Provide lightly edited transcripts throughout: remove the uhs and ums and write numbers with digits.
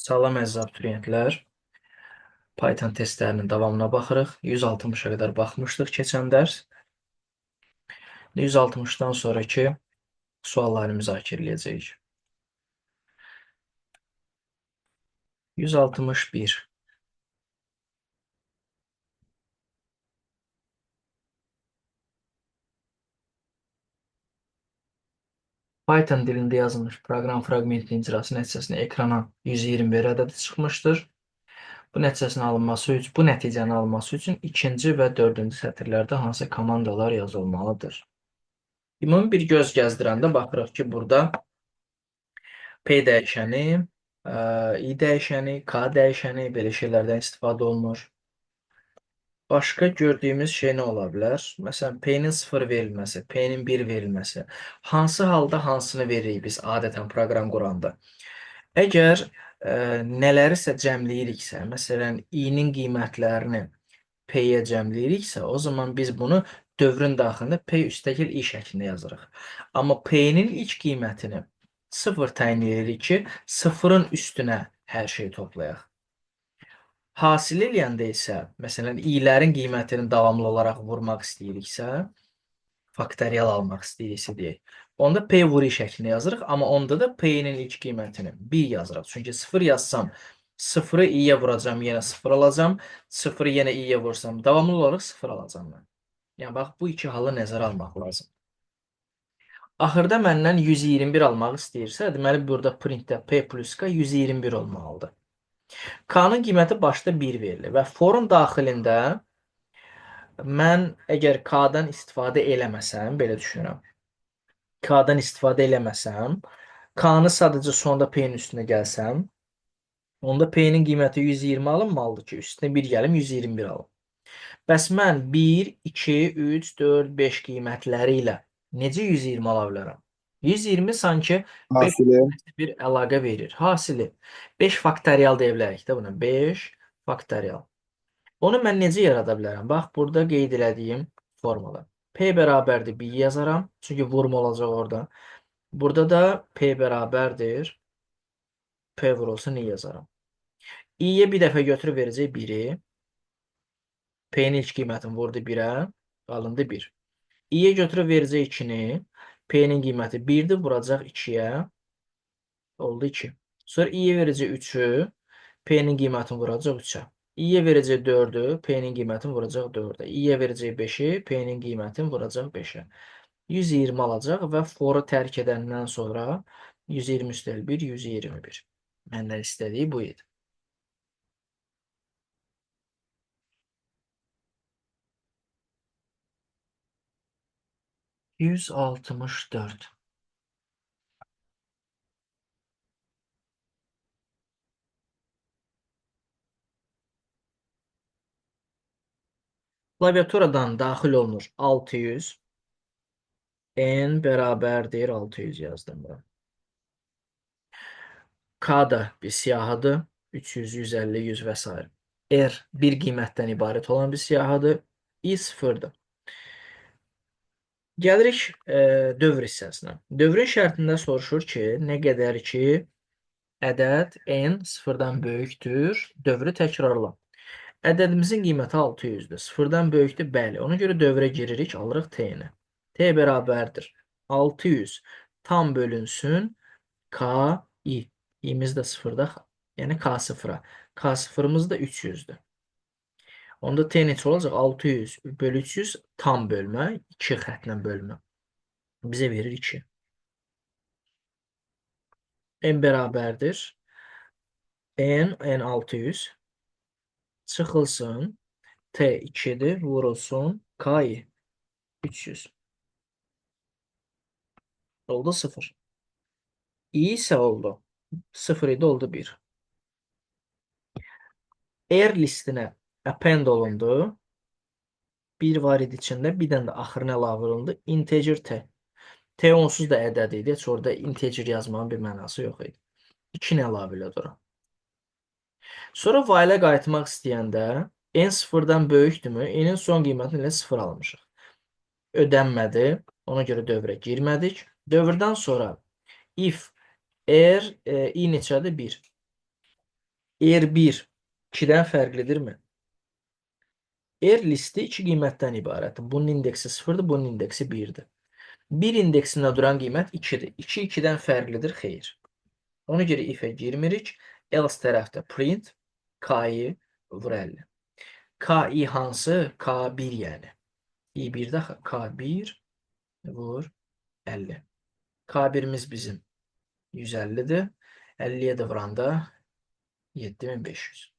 Salam əziz abituriyentlər. Python testlərinin davamına baxırıq. 160-a qədər baxmışdıq keçən dərs. 160-dan sonraki sualları müzakirə eləyəcəyik. 161. Python dilində yazılmış proqram fraqmentinin icrası nəticəsində ekrana 121 ədədi çıxmışdır. Bu nəticəsinin alınması üçün, bu nəticənin alınması üçün ikinci və dördüncü sətirlərdə hansı komandalar yazılmalıdır? Ümumi bir göz gəzdirəndə baxırıq ki, burada P dəyişəni, I dəyişəni, K dəyişəni belə şeylərdən istifadə olunur. Başqa gördüyümüz şey nə ola bilər? Məsələn, P-nin 0 verilməsi, P-nin 1 verilməsi. Hansı halda hansını veririk biz adətən proqram quranda? Əgər nələrisə cəmləyiriksə, məsələn, i-nin qiymətlərini P-yə cəmləyiriksə, o zaman biz bunu dövrün daxilində P üstəgəl i şəklində yazırıq. Amma P-nin ilk qiymətini 0 təyin edirik ki, 0-ın üstünə hər şeyi toplayaq. Hasil eləyəndə isə, məsələn, i-lərin qiymətini davamlı olaraq vurmaq istəyiriksə, faktorial almaq istəyiriksə deyək, onda P vur i şəklində yazırıq, amma onda da P-nin ilk qiymətini 1 yazırıq. Çünki 0 yazsam, 0-ı i-yə vuracam, yenə 0 alacam. 0-ı yenə i-yə vursam, davamlı olaraq 0 alacam mən. Yəni, bax, bu iki halı nəzərə almaq lazım. Axırda məndən 121 almaq istəyirsə, deməli, burada printdə P plus K 121 olmalıdır. K-nın qiyməti başda 1 verilir və forun daxilində mən əgər K-dan istifadə eləməsəm, belə düşünürəm. K-dan istifadə eləməsəm, K-nı sadəcə sonda P-nin üstünə gəlsəm, onda P-nin qiyməti 120 alınmalıdır ki, üstünə 1 gəlim, 121 alım. Bəs mən 1, 2, 3, 4, 5 qiymətləri ilə necə 120 ala bilərəm? 120 sanki 5 Hasili. bir əlaqə verir. Hasili 5 faktorial deyə bilərik də buna. 5 faktorial. Onu mən necə yarada bilərəm? Bax, burada qeyd elədiyim formula. P bərabərdir 1 yazaram. Çünki vurma olacaq orada. Burada da P bərabərdir. P vurulsun I yazaram. I-yə bir dəfə götürüb verəcək 1-i. P-nin ilk qiymətini vurdu 1-ə. Alındı 1. I-yə götürüb verəcək 2-ni. P-nin qiyməti 1-dir, vuracaq 2-yə. Oldu 2. Sonra i-yə verəcək 3-ü, P-nin qiymətini vuracaq 3-ə. I-yə verəcək 4-ü, P-nin qiymətini vuracaq 4-ə. I-yə verəcək 5-i, P-nin qiymətini vuracaq 5-ə. 120 alacaq və for-u tərk edəndən sonra 120 üstəl 1, 121. Məndən istədiyi bu idi. 164. Klaviaturadan daxil olunur 600. N bərabərdir 600 yazdım bura. K da bir siyahıdır. 300, 150, 100 və s. R bir qiymətdən ibarət olan bir siyahıdır. I sıfırdır. Gəlirik dövr hissəsinə. Dövrün şərtində soruşur ki, nə qədər ki ədəd n sıfırdan böyükdür, dövrü təkrarla. Ədədimizin qiyməti 600-dür. Sıfırdan böyükdür, bəli. Ona görə dövrə giririk, alırıq t-ni. T bərabərdir 600 tam bölünsün K, I. İ-miz də sıfırda, yəni K sıfıra. K sıfırımız da 300-dür. Onda T neçə olacaq? 600 bölü 300 tam bölmə, 2 xətlə bölmə. Bizə verir 2. N bərabərdir. N, N 600 çıxılsın. T 2-dir, vurulsun. K 300. Oldu 0. I isə oldu. 0 idi, oldu 1. R listinə append olundu. Bir var idi içində, bir dənə də axırına əlavə olundu. Integer T. T onsuz da ədəd idi. Heç orada integer yazmağın bir mənası yox idi. 2-ni əlavə elədi ora. Sonra while-ə qayıtmaq istəyəndə n sıfırdan böyükdürmü? N-in son qiymətini elə 0 almışıq. Ödənmədi. Ona görə dövrə girmədik. Dövrdən sonra if R, i neçədir? 1. R1 2-dən fərqlidirmi? R listi iki qiymətdən ibarətdir. Bunun indeksi 0-dır, bunun indeksi 1-dir. 1 indeksində duran qiymət 2-dir. 2 2-dən fərqlidir, xeyr. Ona görə if-ə girmirik. Else tərəfdə print K-i vur 50. KI hansı? K1 yəni. I1-də K1 vur 50. K1-imiz bizim 150-dir. 50-yə də vuranda 7500.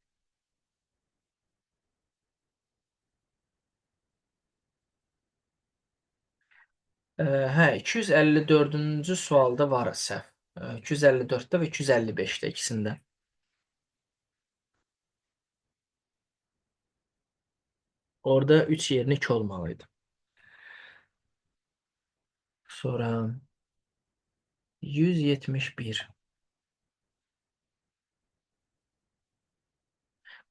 Hə, 254-cü sualda var səhv. 254-də və 255-də ikisində. Orada 3 yerinə 2 olmalıydı. Sonra 171.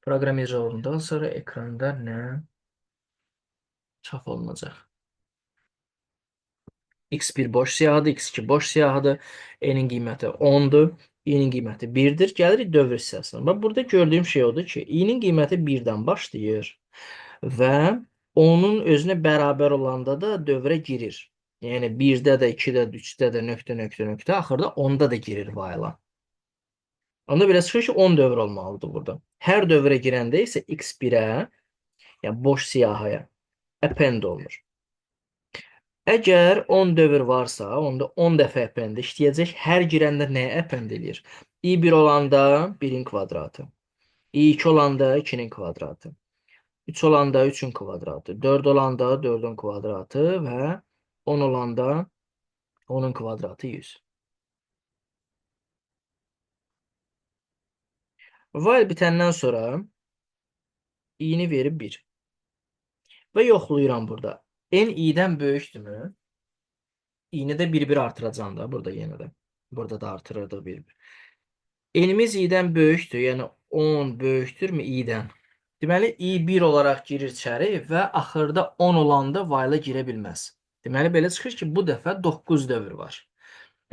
Proqram icra olundan sonra ekranda nə çap olunacaq? X1 boş siyahıdır, X2 boş siyahıdır. N-in qiyməti 10-dur, i-nin qiyməti 1-dir. Gəlirik dövr hissəsinə. Bax, burada gördüyüm şey odur ki, i-nin qiyməti 1-dən başlayır və onun özünə bərabər olanda da dövrə girir. Yəni 1-də də, 2-də də, 3-də də, nöqtə, nöqtə, nöqtə, axırda 10-da da girir while-a. Onda belə çıxır ki, 10 dövr olmalıdır burada. Hər dövrə girəndə isə x1-ə, yəni boş siyahıya append olunur. Əgər 10 dövr varsa, onda 10 dəfə append işləyəcək. Hər girəndə nəyə append eləyir? i1 olanda 1-in kvadratı, i2 olanda 2-nin kvadratı, 3 olanda 3-ün kvadratı, 4 olanda 4-ün kvadratı və 10 olanda 10-un kvadratı 100. While bitəndən sonra i-ni verib 1. Və yoxlayıram burada. N i-dən böyükdürmü? İ-ni də 1-1 artıracağam da burada yenə də. Burada da artırırdıq 1-1. N-imiz i-dən böyükdür, yəni 10 böyükdürmü i-dən? Deməli, i 1 olaraq girir içəri və axırda 10 olanda while-a girə bilməz. Deməli, belə çıxır ki, bu dəfə 9 dövr var.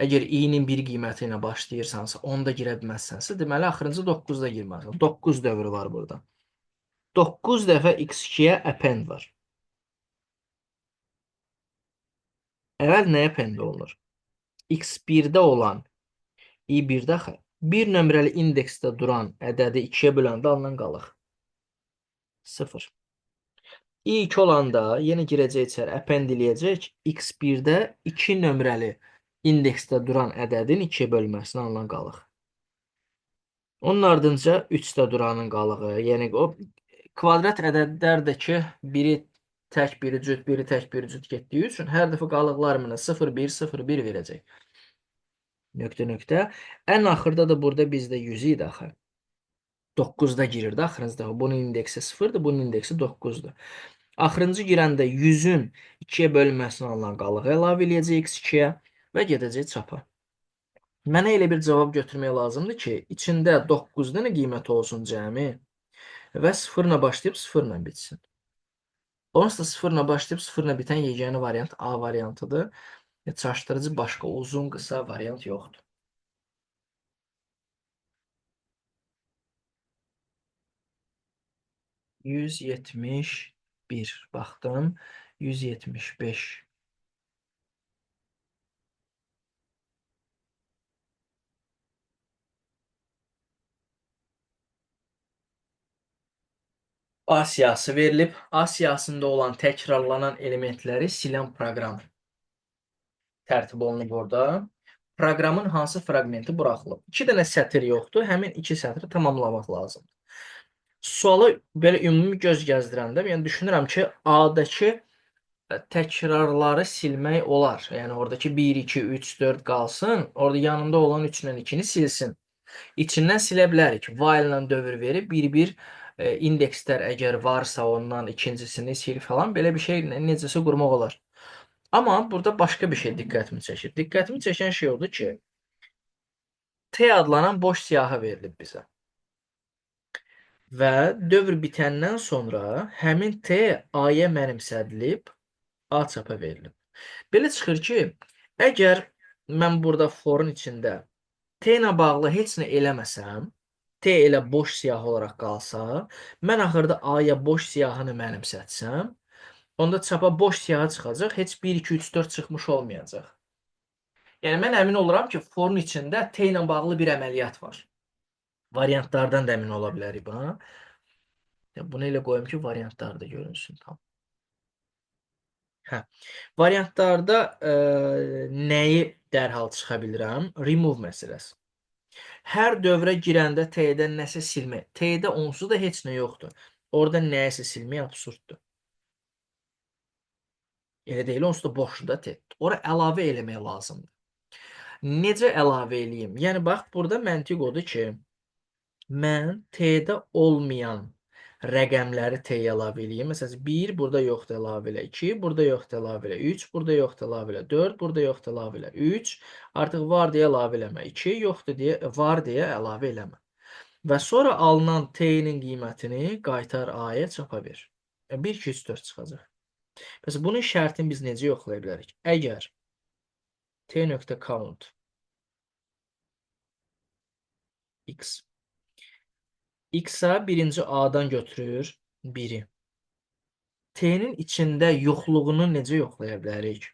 Əgər i-nin bir qiyməti ilə başlayırsansa, 10-da girə bilməzsənsə, deməli, axırıncı 9-da girməlisən. 9 dövrü var burada. 9 dəfə x2-yə append var. Əvvəl nəyə append olunur? x1-də olan i1-də axı, 1 nömrəli indeksdə duran ədədi 2-yə böləndə alınan qalıq. 0. i2 olanda yenə girəcək içəri, append eləyəcək. x1-də 2 nömrəli indeksdə duran ədədin 2-yə bölməsinə alınan qalıq. Onun ardınca 3-də duranın qalığı, yəni o kvadrat ədədlərdəki biri tək, biri cüt, biri tək, biri cüt getdiyi üçün hər dəfə qalıqlar mənə 0, 1, 0, 1 verəcək. Nöqtə, nöqtə. Ən axırda da burada bizdə 100 idi axı. 9-da girirdi axırıncı dəfə. Bunun indeksi 0-dır, bunun indeksi 9-dur. Axırıncı girəndə 100-ün 2-yə bölünməsinə alınan qalığı əlavə eləyəcək x2-yə və gedəcək çapa. Mənə elə bir cavab götürmək lazımdır ki, içində 9 dənə qiymət olsun cəmi və 0 ilə başlayıb 0 ilə bitsin. Onsuz da 0 ilə başlayıb 0 ilə bitən yeganə variant A variantıdır. Çaşdırıcı başqa uzun, qısa variant yoxdur. 171 baxdım. 175. A siyahısı verilib. A siyahısında olan təkrarlanan elementləri silən proqram tərtib olunub orada. Proqramın hansı fraqmenti buraxılıb? 2 dənə sətir yoxdur. Həmin 2 sətri tamamlamaq lazımdır. Suala belə ümumi göz gəzdirəndə, yəni düşünürəm ki, A-dakı təkrarları silmək olar. Yəni oradakı 1, 2, 3, 4 qalsın. Orada yanında olan 3 ilə 2-ni silsin. İçindən silə bilərik. While ilə dövr verib bir-bir indekslər əgər varsa ondan ikincisini sil falan belə bir şey necəsə qurmaq olar. Amma burada başqa bir şey diqqətimi çəkir. Diqqətimi çəkən şey odur ki, T adlanan boş siyahı verilib bizə. Və dövr bitəndən sonra həmin T A-ya mənimsədilib, A çapa verilib. Belə çıxır ki, əgər mən burada forun içində T ilə bağlı heç nə eləməsəm, T elə boş siyahı olaraq qalsa, mən axırda A-ya boş siyahını mənimsətsəm, onda çapa boş siyahı çıxacaq, heç 1, 2, 3, 4 çıxmış olmayacaq. Yəni, mən əmin oluram ki, forun içində T ilə bağlı bir əməliyyat var. Variantlardan da əmin ola bilərik buna. Bunu elə qoyum ki, variantlar da görünsün tam. Hə. Variantlarda nəyi dərhal çıxa bilirəm? Remove məsələsi. Hər dövrə girəndə T-dən nəsə silmək. T-də onsuz da heç nə yoxdur. Orada nəyisə silmək absurddur. Elə deyil, onsuz da boşdur da T. Ora əlavə eləmək lazımdır. Necə əlavə eləyim? Yəni, bax, burada məntiq odur ki, mən T-də olmayan rəqəmləri T-yə əlavə eləyim. Məsələn, 1 burada yoxdur əlavə elə, 2 burada yoxdur əlavə elə, 3 burada yoxdur əlavə elə, 4 burada yoxdur əlavə elə, 3 artıq var deyə əlavə eləmə, 2 yoxdur deyə, var deyə əlavə eləmə. Və sonra alınan T-nin qiymətini qaytar A-ya çapa ver. 1, 2, 3, 4 çıxacaq. Bəs bunun şərtini biz necə yoxlaya bilərik? Əgər T.count x X-a birinci A-dan götürür 1-i. T-nin içində yoxluğunu necə yoxlaya bilərik?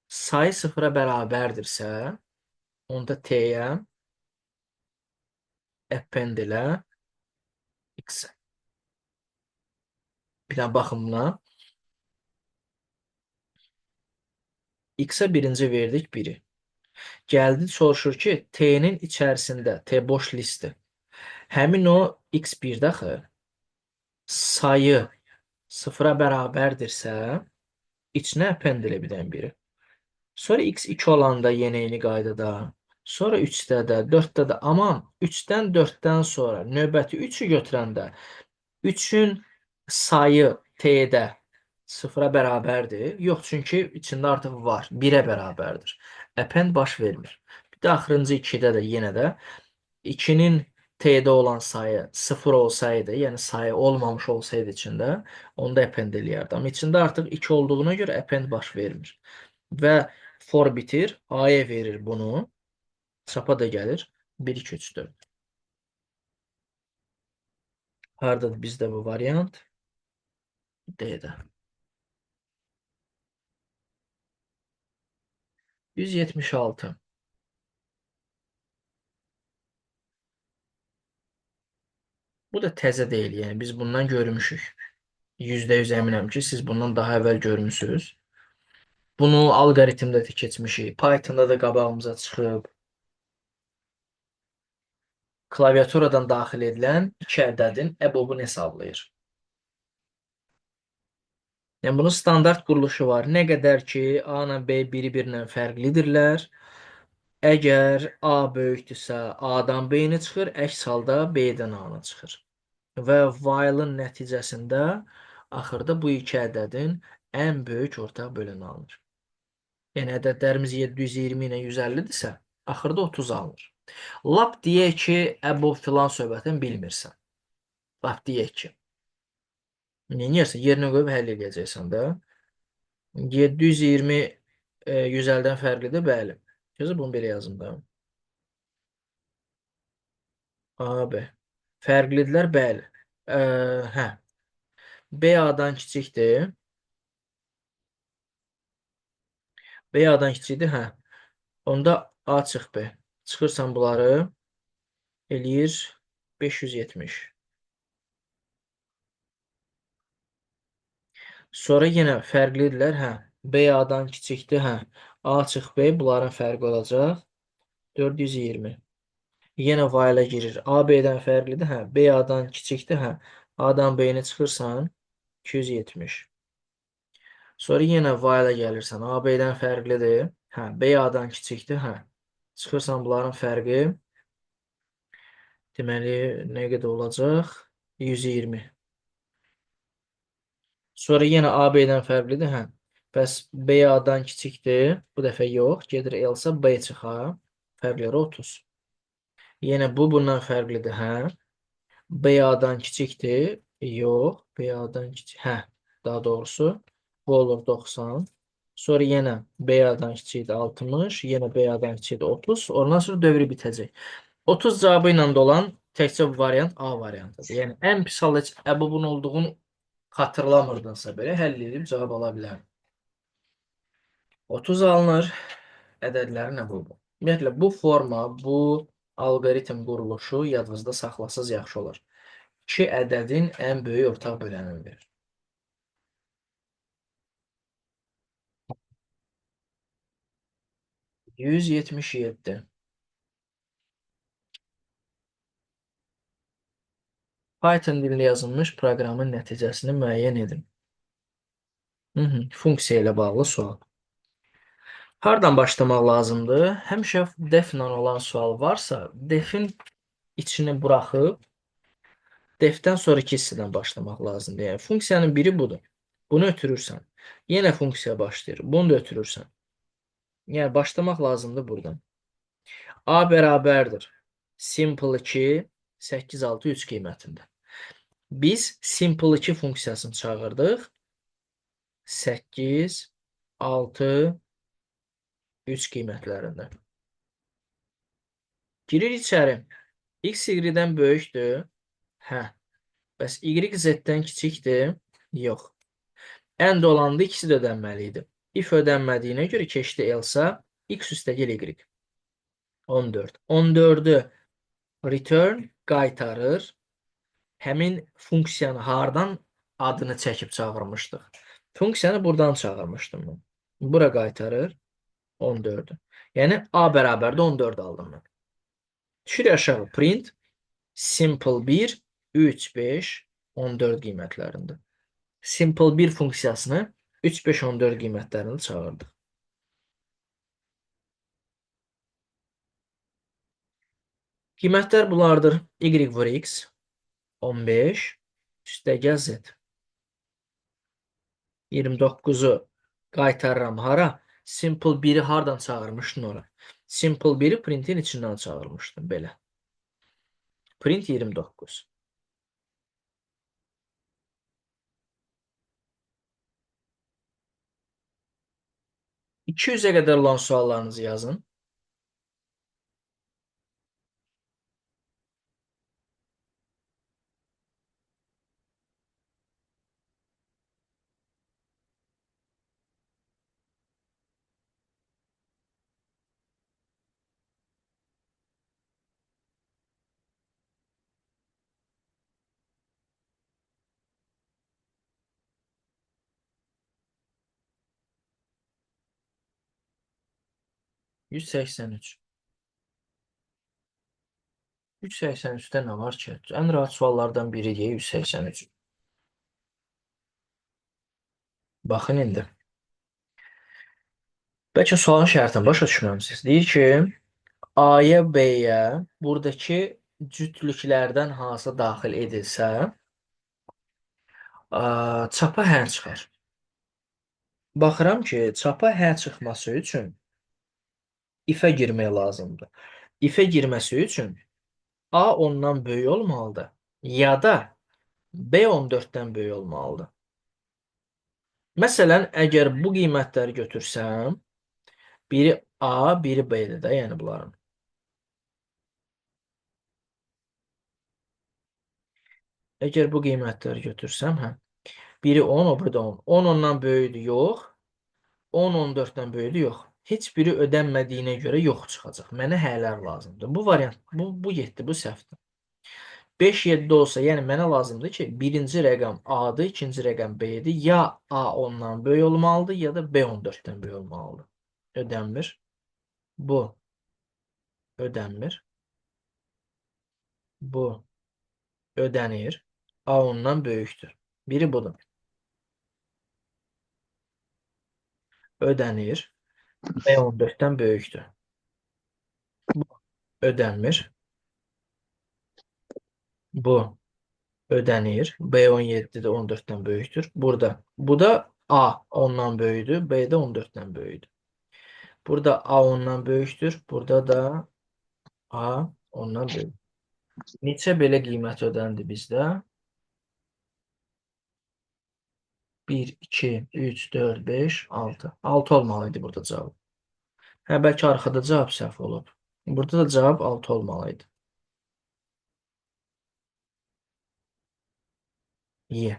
Sayı sıfıra bərabərdirsə, onda T-yə append elə X-ə. Bir dənə baxın buna. X-ə birinci verdik 1-i. Gəldi, soruşur ki, T-nin içərisində, T boş listdir. Həmin o x1-də axı sayı sıfıra bərabərdirsə, içinə append elə bir dənə biri. Sonra x2 olanda yenə eyni qaydada, sonra 3-də də, 4-də də, amma 3-dən 4-dən sonra növbəti 3-ü götürəndə 3-ün sayı t-də sıfıra bərabərdir. Yox, çünki içində artıq var, 1-ə bərabərdir. Append baş vermir. Bir də axırıncı 2-də də yenə də 2-nin T-də olan sayı 0 olsaydı, yəni sayı olmamış olsaydı içində, onda append eləyərdi. Amma içində artıq 2 olduğuna görə append baş vermir. Və for bitir, A-ya verir bunu. Çapa da gəlir. 1, 2, 3, 4. Hardadır bizdə bu variant? D-də. 176. Bu da təzə deyil, yəni biz bundan görmüşük. %100 əminəm ki, siz bundan daha əvvəl görmüsünüz. Bunu alqoritmdə də keçmişik, Pythonda da qabağımıza çıxıb. Klaviaturadan daxil edilən iki ədədin EBOB-unu hesablayır. Yəni bunun standart quruluşu var. Nə qədər ki, A ilə B biri-birindən fərqlidirlər. Əgər A böyükdürsə, A-dan B-ni çıxır, əks halda B-dən A-nı çıxır. Və while-ın nəticəsində axırda bu iki ədədin ən böyük ortaq böləni alınır. Yəni ədədlərimiz 720 ilə 150-dirsə, axırda 30 alınır. Lap deyək ki, əbob filan söhbətini bilmirsən. Lap deyək ki. Nə edirsən? Yerinə qoyub həll eləyəcəksən də. 720 150-dən fərqlidir, bəli. Gözə bunu belə yazım da. A, B. Fərqlidirlər, bəli. Hə. B A-dan kiçikdir. B A-dan kiçikdir, hə. Onda A çıx B. Çıxırsan bunları, eləyir 570. Sonra yenə fərqlidirlər, hə. B A-dan kiçikdir, hə. A çıx B, bunların fərqi olacaq 420. Yenə while-a girir. A B-dən fərqlidir, hə. B A-dan kiçikdir, hə. A-dan B-ni çıxırsan 270. Sonra yenə while-a gəlirsən. A B-dən fərqlidir, hə. B A-dan kiçikdir, hə. Çıxırsan bunların fərqi deməli nə qədər olacaq? 120. Sonra yenə A B-dən fərqlidir, hə. Bəs B A-dan kiçikdir. Bu dəfə yox. Gedir else B çıx A. Fərqləri 30. Yenə bu bundan fərqlidir, hə. B A-dan kiçikdir. Yox, B A-dan kiçik. Hə, daha doğrusu bu olur 90. Sonra yenə B A-dan kiçikdir 60, yenə B A-dan kiçikdir 30. Ondan sonra dövrü bitəcək. 30 cavabı ilə dolan Təkcə bu variant A variantıdır. Yəni ən pis halda heç əbubun olduğunu xatırlamırdınsa belə həll edib cavab ala bilərdin. 30 alınır. Ədədlərin əbubu. Ümumiyyətlə bu forma, bu alqoritm quruluşu yadınızda saxlasaz yaxşı olar. İki ədədin ən böyük ortaq bölənini verir. 177. Python dilində yazılmış proqramın nəticəsini müəyyən edin. Funksiya ilə bağlı sual. Hardan başlamaq lazımdır? Həmişə def-lə olan sual varsa, defin içini buraxıb defdən sonraki hissədən başlamaq lazımdır. Yəni funksiyanın biri budur. Bunu ötürürsən. Yenə funksiya başlayır. Bunu da ötürürsən. Yəni başlamaq lazımdır buradan. A bərabərdir. Simple 2 8 6 3 qiymətində. Biz simple 2 funksiyasını çağırdıq. 8 6 3 qiymətlərində. Girir içəri. X Y-dən böyükdür. Hə. Bəs Y Z-dən kiçikdir? Yox. Ənd olanda ikisi də ödənməli idi. If ödənmədiyinə görə keçdi else x üstəgəl y. 14. 14-ü return qaytarır. Həmin funksiyanı hardan adını çəkib çağırmışdıq? Funksiyanı buradan çağırmışdım mən. Bura qaytarır 14-ü. Yəni A bərabərdir 14 aldım mən. Düşür aşağı print simple 1 3 5 14 qiymətlərində. Simple 1 funksiyasını 3 5 14 qiymətlərində çağırdıq. Qiymətlər bunlardır. Y vur x 15 üstəgəl z. 29-u qaytarıram hara? Simple 1-i hardan çağırmışdın ora? Simple 1-i printin içindən çağırmışdım belə. Print 29. 200'e qədər olan suallarınızı yazın. ...183. 183'də nə var ki? Ən rahat suallardan biri deyə 183. Baxın indi. Bəlkə sualın şərtini başa düşməmisiniz. Deyir ki, A-ya, B-yə buradakı cütlüklərdən hansı daxil edilsə, çapa hə çıxar. Baxıram ki, çapa hə çıxması üçün ifə girmək lazımdır. İfə girməsi üçün A ondan böyük olmalıdır ya da B 14-dən böyük olmalıdır. Məsələn, əgər bu qiymətləri götürsəm, biri A, biri B-dir də, yəni bunların. Əgər bu qiymətləri götürsəm, hə, biri 10, o biri də 10. 10 ondan böyükdür, yox. 10 14-dən böyükdür, yox. Heç biri ödənmədiyinə görə yox çıxacaq. Mənə hələr lazımdır. Bu variant, bu getdi, bu səhvdir. 5, 7 olsa, yəni mənə lazımdır ki, birinci rəqəm A-dır, ikinci rəqəm B-dir. Ya A ondan böyük olmalıdır, ya da B 14-dən böyük olmalıdır. Ödənmir. Bu ödənmir. Bu ödənir. A ondan böyükdür. Biri budur. Ödənir. B 14-dən böyükdür. Bu ödənmir. Bu ödənir. B 17 də 14-dən böyükdür. Burada. Bu da A ondan böyükdür. B də 14-dən böyükdür. Burada A ondan böyükdür. Burada da A ondan böyük. Neçə belə qiymət ödəndi bizdə? 1, 2, 3, 4, 5, 6. 6 olmalıydı burada cavab. Hə, bəlkə arxada cavab səhv olub. Burada da cavab 6 olmalıydı. Y.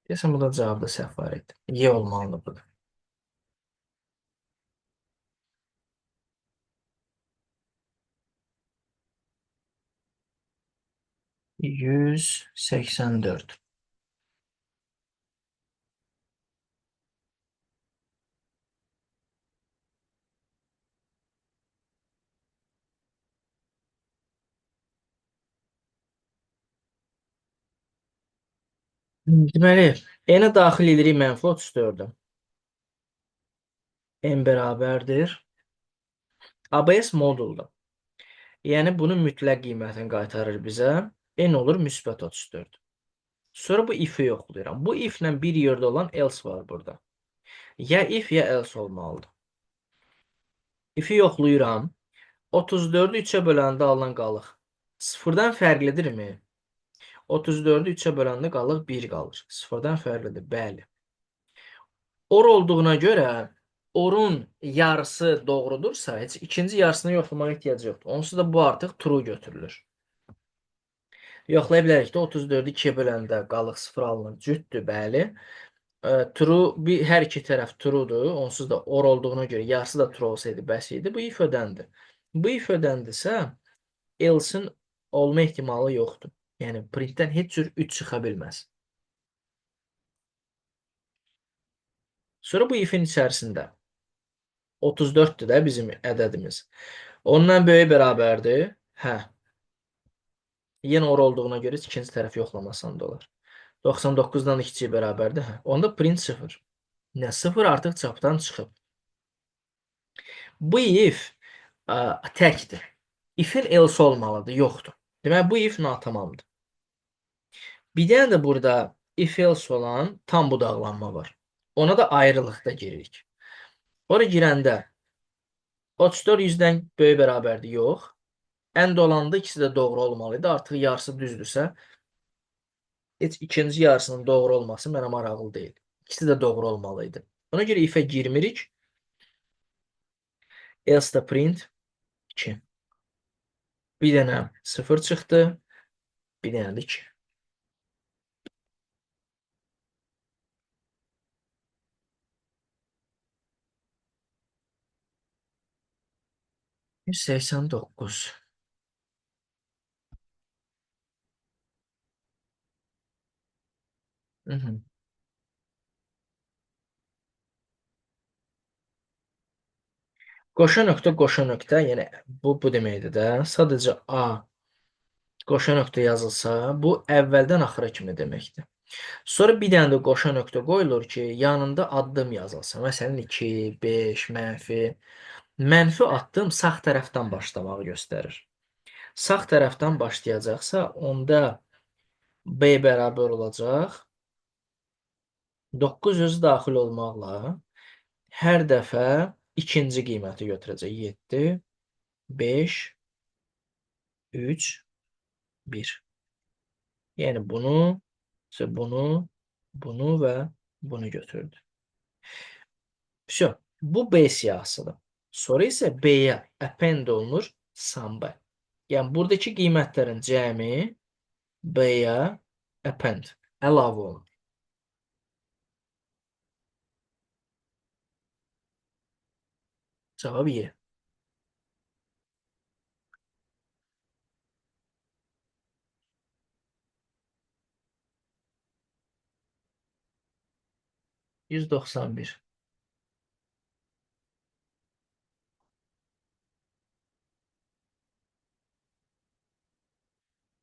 Deyəsən, bu da cavabda səhv var idi. Y olmalıdır burada. 184. Deməli, n-ə daxil edirik mənfi 34-ü. N bərabərdir. ABS moduldur. Yəni, bunun mütləq qiymətini qaytarır bizə. N olur müsbət 34. Sonra bu if-i yoxlayıram. Bu if-lə bir yerdə olan else var burada. Ya if, ya else olmalıdır. If-i yoxlayıram. 34-ü 3-ə böləndə alınan qalıq sıfırdan fərqlidirmi? 34-ü 3-ə böləndə qalıq 1 qalır. Sıfırdan fərqlidir, bəli. Or olduğuna görə orun yarısı doğrudursa, heç ikinci yarısını yoxlamağa ehtiyac yoxdur. Onsuz da bu artıq true götürülür. Yoxlaya bilərik də 34-ü 2-yə böləndə qalıq 0 alınır. Cütdür, bəli. True, bir, hər iki tərəf truedur. Onsuz da or olduğuna görə yarısı da true olsaydı bəs idi. Bu if ödəndi. Bu if ödəndisə, else-in olma ehtimalı yoxdur. Yəni printdən heç cür 3 çıxa bilməz. Sonra bu ifin içərisində 34-dür də bizim ədədimiz. Ondan böyük bərabərdir. Hə. Yenə or olduğuna görə ikinci tərəf yoxlamasan da olar. 99-dan da kiçik bərabərdir. Hə. Onda print 0. Nə 0 artıq çapdan çıxıb. Bu if təkdir. Ifin else olmalıdır, yoxdur. Deməli, bu if natamamdır. Bir dənə də burada if else olan tam budaqlanma var. Ona da ayrılıqda giririk. Ora girəndə 34 100-dən böyük bərabərdir, yox. And olanda ikisi də doğru olmalıydı. Artıq yarısı düzdürsə, heç ikinci yarısının doğru olması mənə maraqlı deyil. İkisi də doğru olmalıydı. Ona görə ifə girmirik. Else da print 2. Bir dənə 0 çıxdı, bir dənə də 2. 189. Hı -hı. Qoşa nöqtə, qoşa nöqtə, yəni bu deməkdir də. Sadəcə A qoşa nöqtə yazılsa, bu əvvəldən axıra kimi deməkdir. Sonra bir dənə də qoşa nöqtə qoyulur ki, yanında addım yazılsın. Məsələn, 2, 5, mənfi. Mənfi addım sağ tərəfdən başlamağı göstərir. Sağ tərəfdən başlayacaqsa, onda B bərabər olacaq. 9 özü daxil olmaqla hər dəfə ikinci qiyməti götürəcək. 7, 5, 3, 1. Yəni bunu, bunu, bunu və bunu götürdü. Vəsə, bu B siyahısıdır. Sonra isə B-yə append olunur sum B. Yəni buradakı qiymətlərin cəmi B-yə append, əlavə olunur. Cavab Y. 191.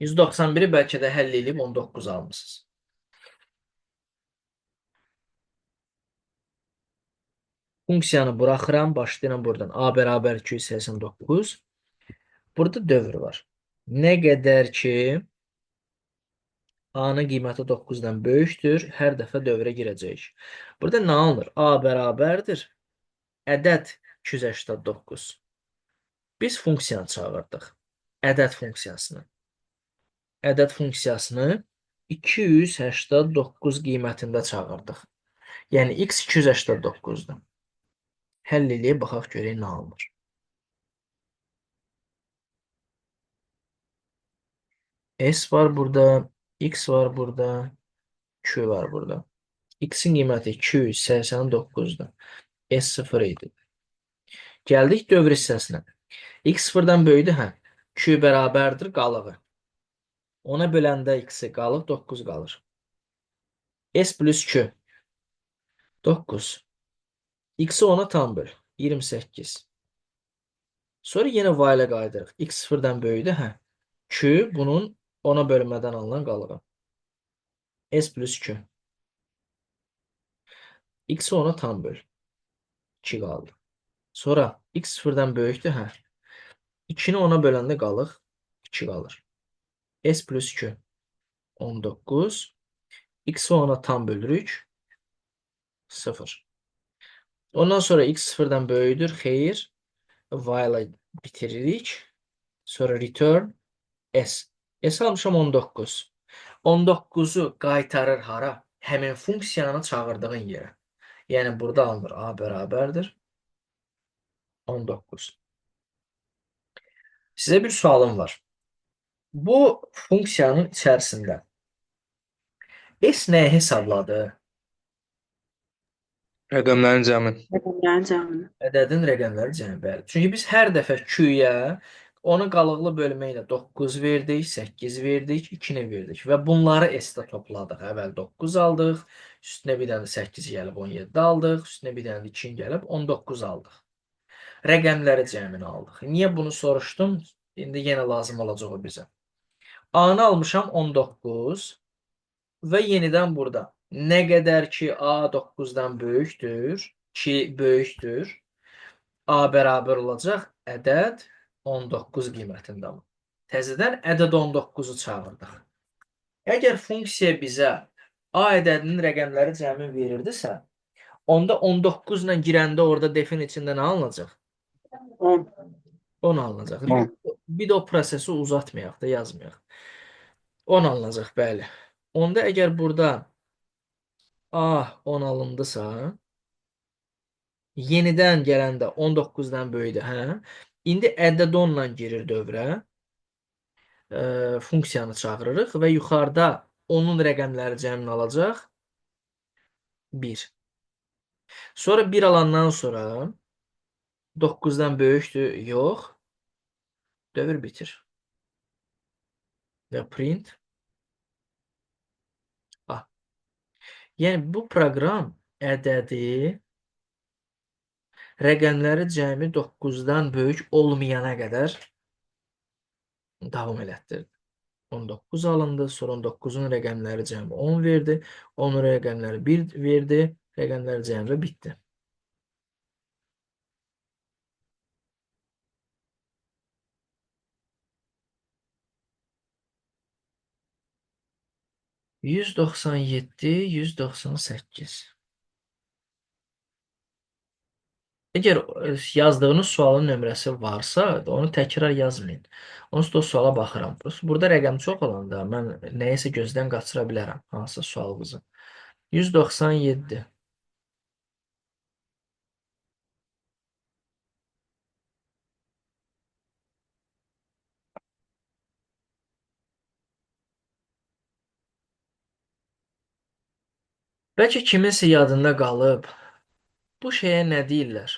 191-i bəlkə də həll edib 19 almısınız. Funksiyanı buraxıram, başlayıram buradan. A bərabər 289. Burada dövr var. Nə qədər ki A-nın qiyməti 9-dan böyükdür, hər dəfə dövrə girəcəyik. Burada nə alınır? A bərabərdir. Ədəd 289. Biz funksiyanı çağırdıq. Ədəd funksiyasını. Ədəd funksiyasını 289 qiymətində çağırdıq. Yəni x 289-dur. Həll eləyib baxaq görək nə alınır. S var burada, X var burada, Q var burada. X-in qiyməti 289-dur. S 0 idi. Gəldik dövr hissəsinə. X sıfırdan böyükdür, hə. Q bərabərdir qalığı. Ona böləndə X-i qalıq 9 qalır. S plus Q 9. X-i ona tam böl. 28. Sonra yenə while-a qayıdırıq. X sıfırdan böyükdür, hə. Q bunun ona bölmədən alınan qalığı. S plus Q. X-i ona tam böl. 2 qaldı. Sonra x sıfırdan böyükdür, hə. 2-ni ona böləndə qalıq 2 qalır. S plus Q 19. X-i ona tam bölürük. 0. Ondan sonra x sıfırdan böyükdür. Xeyr. While bitiririk. Sonra return S. S almışam 19. 19-u qaytarır hara? Həmin funksiyanı çağırdığın yerə. Yəni burada alınır A bərabərdir 19. Sizə bir sualım var. Bu funksiyanın içərisində S nəyi hesabladı? Rəqəmlərin cəmi. Rəqəmlərin cəmini. Ədədin rəqəmləri cəmi, bəli. Çünki biz hər dəfə Q-yə onu qalıqlı bölmə ilə 9 verdik, 8 verdik, 2-ni verdik və bunları S-də topladıq. Əvvəl 9 aldıq, üstünə bir dənə 8 gəlib 17 aldıq, üstünə bir dənə 2 gəlib 19 aldıq. Rəqəmləri cəmini aldıq. Niyə bunu soruşdum? İndi yenə lazım olacaq o bizə. A-nı almışam 19 və yenidən burada. Nə qədər ki A 9-dan böyükdür, ki böyükdür, A bərabər olacaq ədəd 19 qiymətində. Təzədən ədəd 19-u çağırdıq. Əgər funksiya bizə A ədədinin rəqəmləri cəmi verirdisə, onda 19 ilə girəndə orada defin içində nə alınacaq? 10. 10 alınacaq. 10. Bir də o prosesi uzatmayaq da, yazmayaq. 10 alınacaq, bəli. Onda əgər burada A 10 alındısa, yenidən gələndə 19-dan böyükdür, hə? İndi ədəd 10 ilə girir dövrə. Funksiyanı çağırırıq və yuxarıda onun rəqəmləri cəmini alacaq 1. Sonra 1 alandan sonra 9-dan böyükdür, yox. Dövr bitir. Və print A. Yəni bu proqram ədədi rəqəmləri cəmi 9-dan böyük olmayana qədər davam elətdirdi. 19 alındı, sonra 19-un rəqəmləri cəmi 10 verdi, 10-un rəqəmləri 1 verdi, rəqəmləri cəmi və bitdi. ...197, 198. Əgər yazdığınız sualın nömrəsi varsa, onu təkrar yazmayın. Onsuz da o suala baxıram. Burada rəqəm çox olanda mən nəyisə gözdən qaçıra bilərəm, hansısa sualınızı. 197. Bəlkə kiminsə yadında qalıb. Bu şeyə nə deyirlər?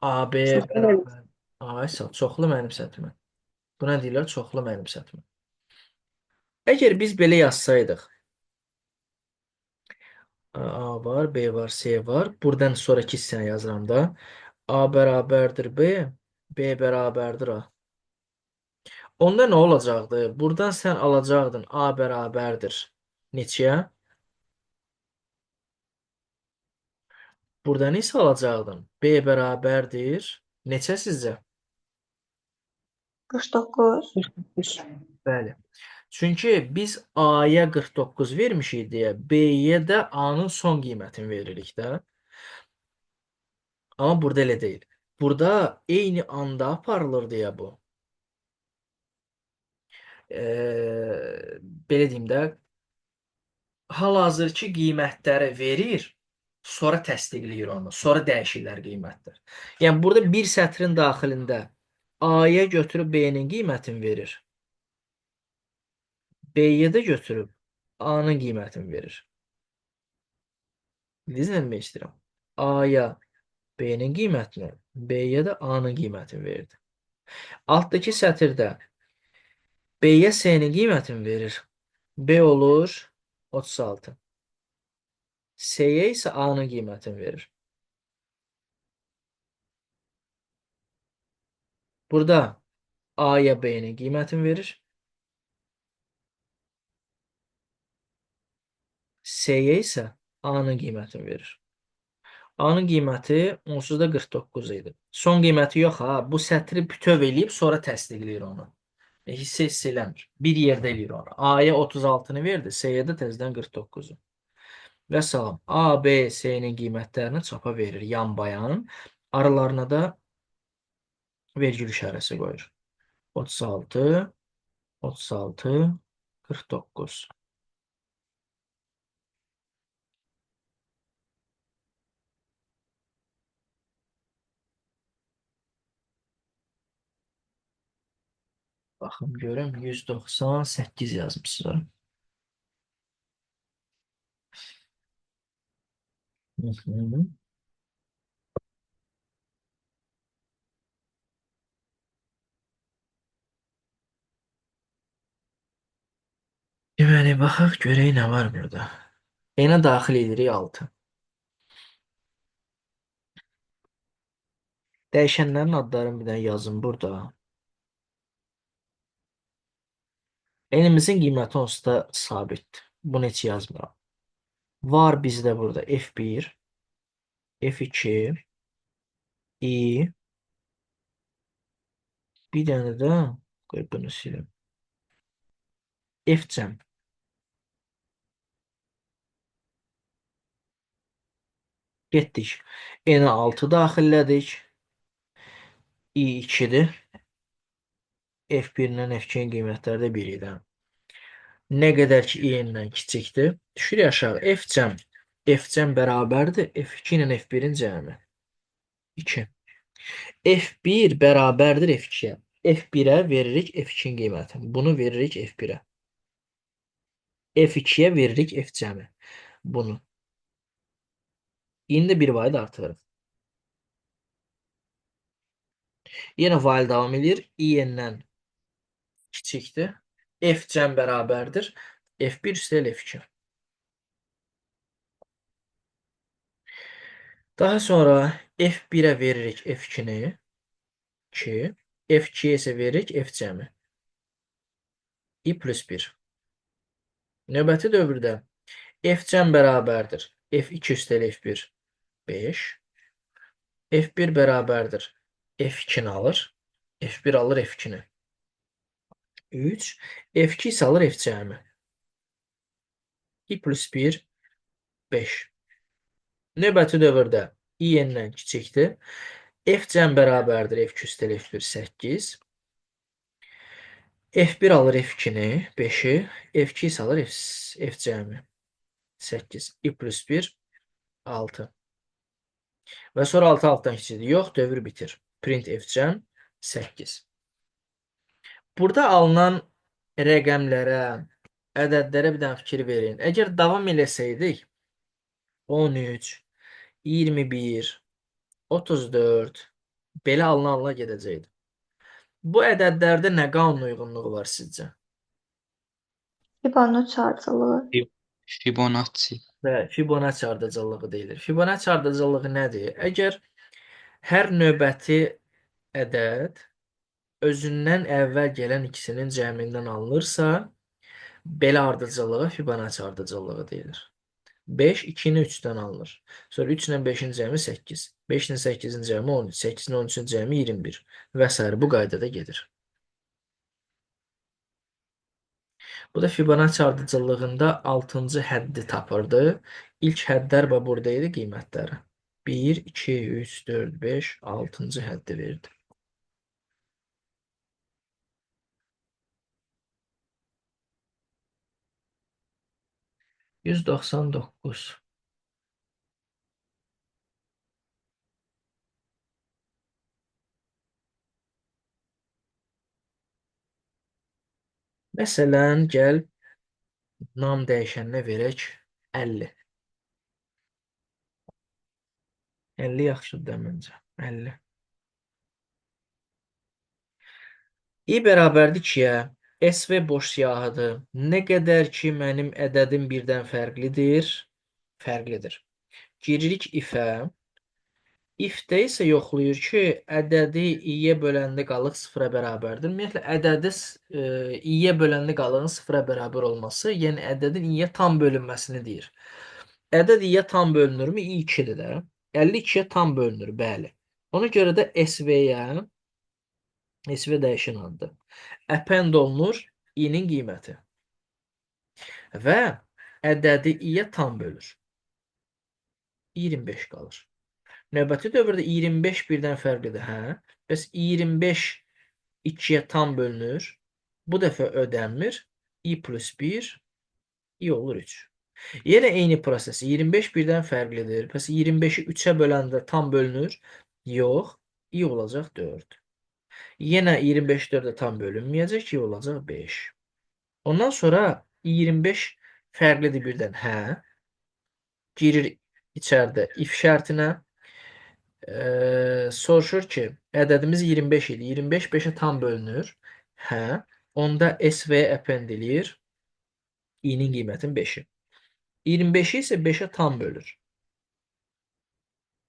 AB bərabər. Ay, sağ ol, çoxlu mənimsətmə. Buna deyirlər çoxlu mənimsətmə. Əgər biz belə yazsaydıq, A var, B var, C var. Buradan sonraki hissəni yazıram da. A bərabərdir B, B bərabərdir A. Onda nə olacaqdı? Buradan sən alacaqdın A bərabərdir neçəyə? Buradan isə alacaqdın B bərabərdir neçə sizcə? 49. 49. Bəli. Çünki biz A-ya 49 vermişik deyə B-yə də A-nın son qiymətini veririk də. Amma burada elə deyil. Burada eyni anda aparılır deyə bu. Belə deyim də, hal-hazırki qiymətləri verir, sonra təsdiqləyir onu, sonra dəyişirlər qiymətlər. Yəni burada bir sətrin daxilində A-ya götürüb B-nin qiymətini verir. B-yə də götürüb A-nın qiymətini verir. Bildiniz nə demək istəyirəm? A-ya B-nin qiymətini, B-yə də A-nın qiymətini verdi. Altdakı sətirdə B-yə C-nin qiymətini verir. B olur 36. C-yə isə A-nın qiymətini verir. Burada A-ya B-nin qiymətini verir. C-yə isə A-nın qiymətini verir. A-nın qiyməti onsuz da 49 idi. Son qiyməti yox ha, bu sətri bütöv eləyib sonra təsdiqləyir onu. Hissə hissə eləmir. Bir yerdə eləyir onu. A-ya 36-nı verdi, C-yə də təzədən 49-u. Və salam. A, B, C-nin qiymətlərini çapa verir yan bayan. Aralarına da vergül işarəsi qoyur. 36, 36, 49. Baxım görüm 198 yazmışsınız. Hı hı. Deməli, baxaq görək nə var burada. N-ə daxil edirik 6. Dəyişənlərin adlarını bir dənə yazın burada. N-imizin qiyməti onsuz da sabitdir. Bunu heç yazmıram. Var bizdə burada F1, F2, I, bir dənə də qoy bunu silim. F cəm. Getdik. N-ə 6 daxillədik. I 2-dir. F1 ilə F2-nin qiymətləri də 1 idi. Nə qədər ki I n-dən kiçikdir. Düşürük aşağı. F cəm. F cəm bərabərdir. F2 ilə F1-in cəmi. 2. F1 bərabərdir F2-yə. F1-ə veririk F2-nin qiymətini. Bunu veririk F1-ə. F2-yə veririk F cəmi. Bunu. İndi bir vahid artırırıq. Yenə while davam edir. I n-dən kiçikdir. F cəm bərabərdir. F1 üstəl F2. Daha sonra F1-ə veririk F2-ni. 2. F2-yə isə veririk F cəmi. I plus 1. Növbəti dövrdə F cəm bərabərdir. F2 üstəl F1 5. F1 bərabərdir. F2-ni alır. F1 alır F2-ni. 3. F2 isə alır F cəmi. I plus 1 5. Növbəti dövrdə I n-dən kiçikdir. F cəm bərabərdir. F2 üstəl F1 8. F1 alır F2-ni 5-i. F2 isə alır F cəmi 8. I plus 1 6. Və sonra 6 altdan kiçikdir. Yox, dövr bitir. Print F cəm 8. Burada alınan rəqəmlərə, ədədlərə bir dənə fikir verin. Əgər davam eləsəydik 13, 21, 34 belə alına-alına gedəcəkdi. Bu ədədlərdə nə qanun uyğunluğu var sizcə? Fibonacci ardıcıllığı. Fibonacci. Və Fibonacci ardıcıllığı deyilir. Fibonacci ardıcıllığı nədir? Əgər hər növbəti ədəd özündən əvvəl gələn ikisinin cəmindən alınırsa, belə ardıcıllığa Fibonacci ardıcıllığı deyilir. 5 2-ni 3-dən alınır. Sonra 3 ilə 5-in cəmi 8. 5 ilə 8-in cəmi 13. 8 ilə 13-ün cəmi 21 və sair bu qaydada gedir. Bu da Fibonacci ardıcıllığında 6-cı həddi tapırdı. İlk hədlər bax burada idi qiymətləri. 1, 2, 3, 4, 5, 6-cı həddi verdi. ...199. Məsələn, gəl Nam dəyişəninə verək 50. 50 yaxşıdır da məncə. 50. I bərabərdir 2-yə. SV boş siyahıdır. Nə qədər ki mənim ədədim birdən fərqlidir, fərqlidir. Giririk if-ə. If-də isə yoxlayır ki, ədədi i-yə böləndə qalıq sıfıra bərabərdir. Ümumiyyətlə, ədədi i-yə böləndə qalığın sıfıra bərabər olması, yəni ədədin i-yə tam bölünməsini deyir. Ədəd i-yə tam bölünürmü? I 2-dir də. 52-yə tam bölünür, bəli. Ona görə də SV-yə, SV dəyişən adıdır. Append olunur i-nin qiyməti. Və ədədi i-yə tam bölür. 25 qalır. Növbəti dövrdə 25 birdən fərqlidir, hə? Bəs 25 2-yə tam bölünür. Bu dəfə ödənmir. I plus 1, i olur 3. Yenə eyni proses. 25 birdən fərqlidir. Bəs 25-i 3-ə böləndə tam bölünür? Yox. I olacaq 4. Yenə 25 4-ə tam bölünməyəcək. I olacaq 5. Ondan sonra 25 fərqlidir birdən, hə? Girir içəridə if şərtinə. Soruşur ki, ədədimiz 25 idi. 25 5-ə tam bölünür. Hə. Onda SV append eləyir. İ-nin qiymətinin 5-i. 25-i isə 5-ə tam bölür.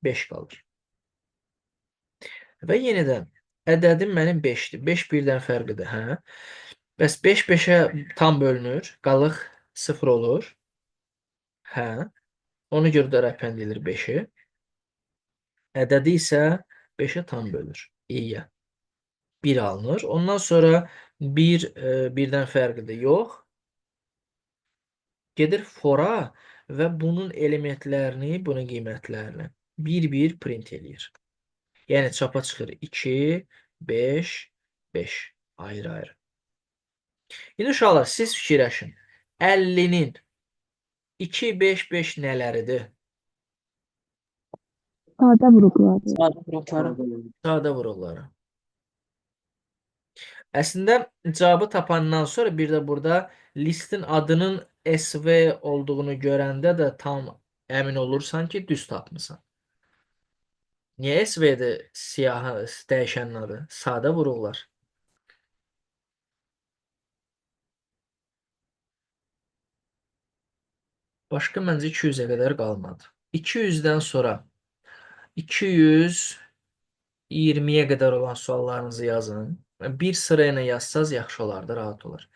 5 qalır. Və yenidən ədədim mənim 5-dir. 5 birdən fərqlidir, hə? Bəs 5 5-ə tam bölünür. Qalıq 0 olur. Hə. Ona görə də append edir 5-i. Ədədi isə 5-ə tam bölür. İ-yə. 1 alınır. Ondan sonra 1 birdən fərqlidir. Yox. Gedir for-a və bunun elementlərini, bunun qiymətlərini bir-bir print eləyir. Yəni çapa çıxır 2, 5, 5 ayrı-ayrı. İndi uşaqlar siz fikirləşin. 50-nin 2, 5, 5 nələridir? Sadə vuruqları. Sadə vuruqları. Sadə vuruqları. Əslində cavabı tapandan sonra bir də burada listin adının SV olduğunu görəndə də tam əmin olursan ki, düz tapmısan. Niyə SV-dir siyahı dəyişənin adı? Sadə vuruqlar. Başqa məncə 200-ə qədər qalmadı. 200-dən sonra 220-yə qədər olan suallarınızı yazın. Bir sıra ilə yazsaz yaxşı olardı, rahat olar.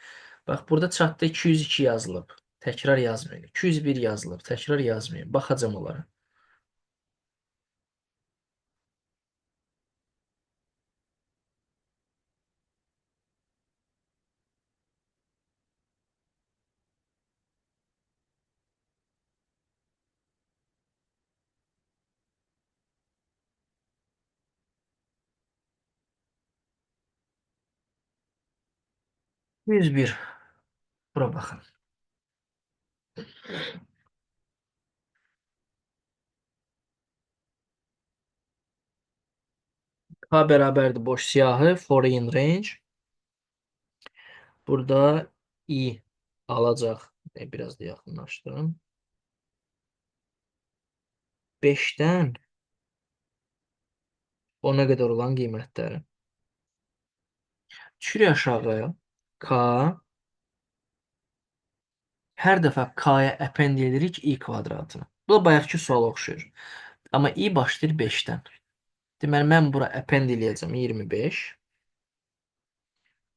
Bax, burada chatda 202 yazılıb. Təkrar yazmayın. 201 yazılıb. Təkrar yazmayın. Baxacam onlara. ...101. Bura baxın. K bərabərdir boş siyahı. For in range. Burada i alacaq. Biraz da yaxınlaşdırım. 5-dən 10-a qədər olan qiymətləri. Düşürük aşağıya. K. Hər dəfə K-ya append edirik i kvadratını. Bu da bayaqki suala oxşayır. Amma i başlayır 5-dən. Deməli, mən bura append eləyəcəm 25,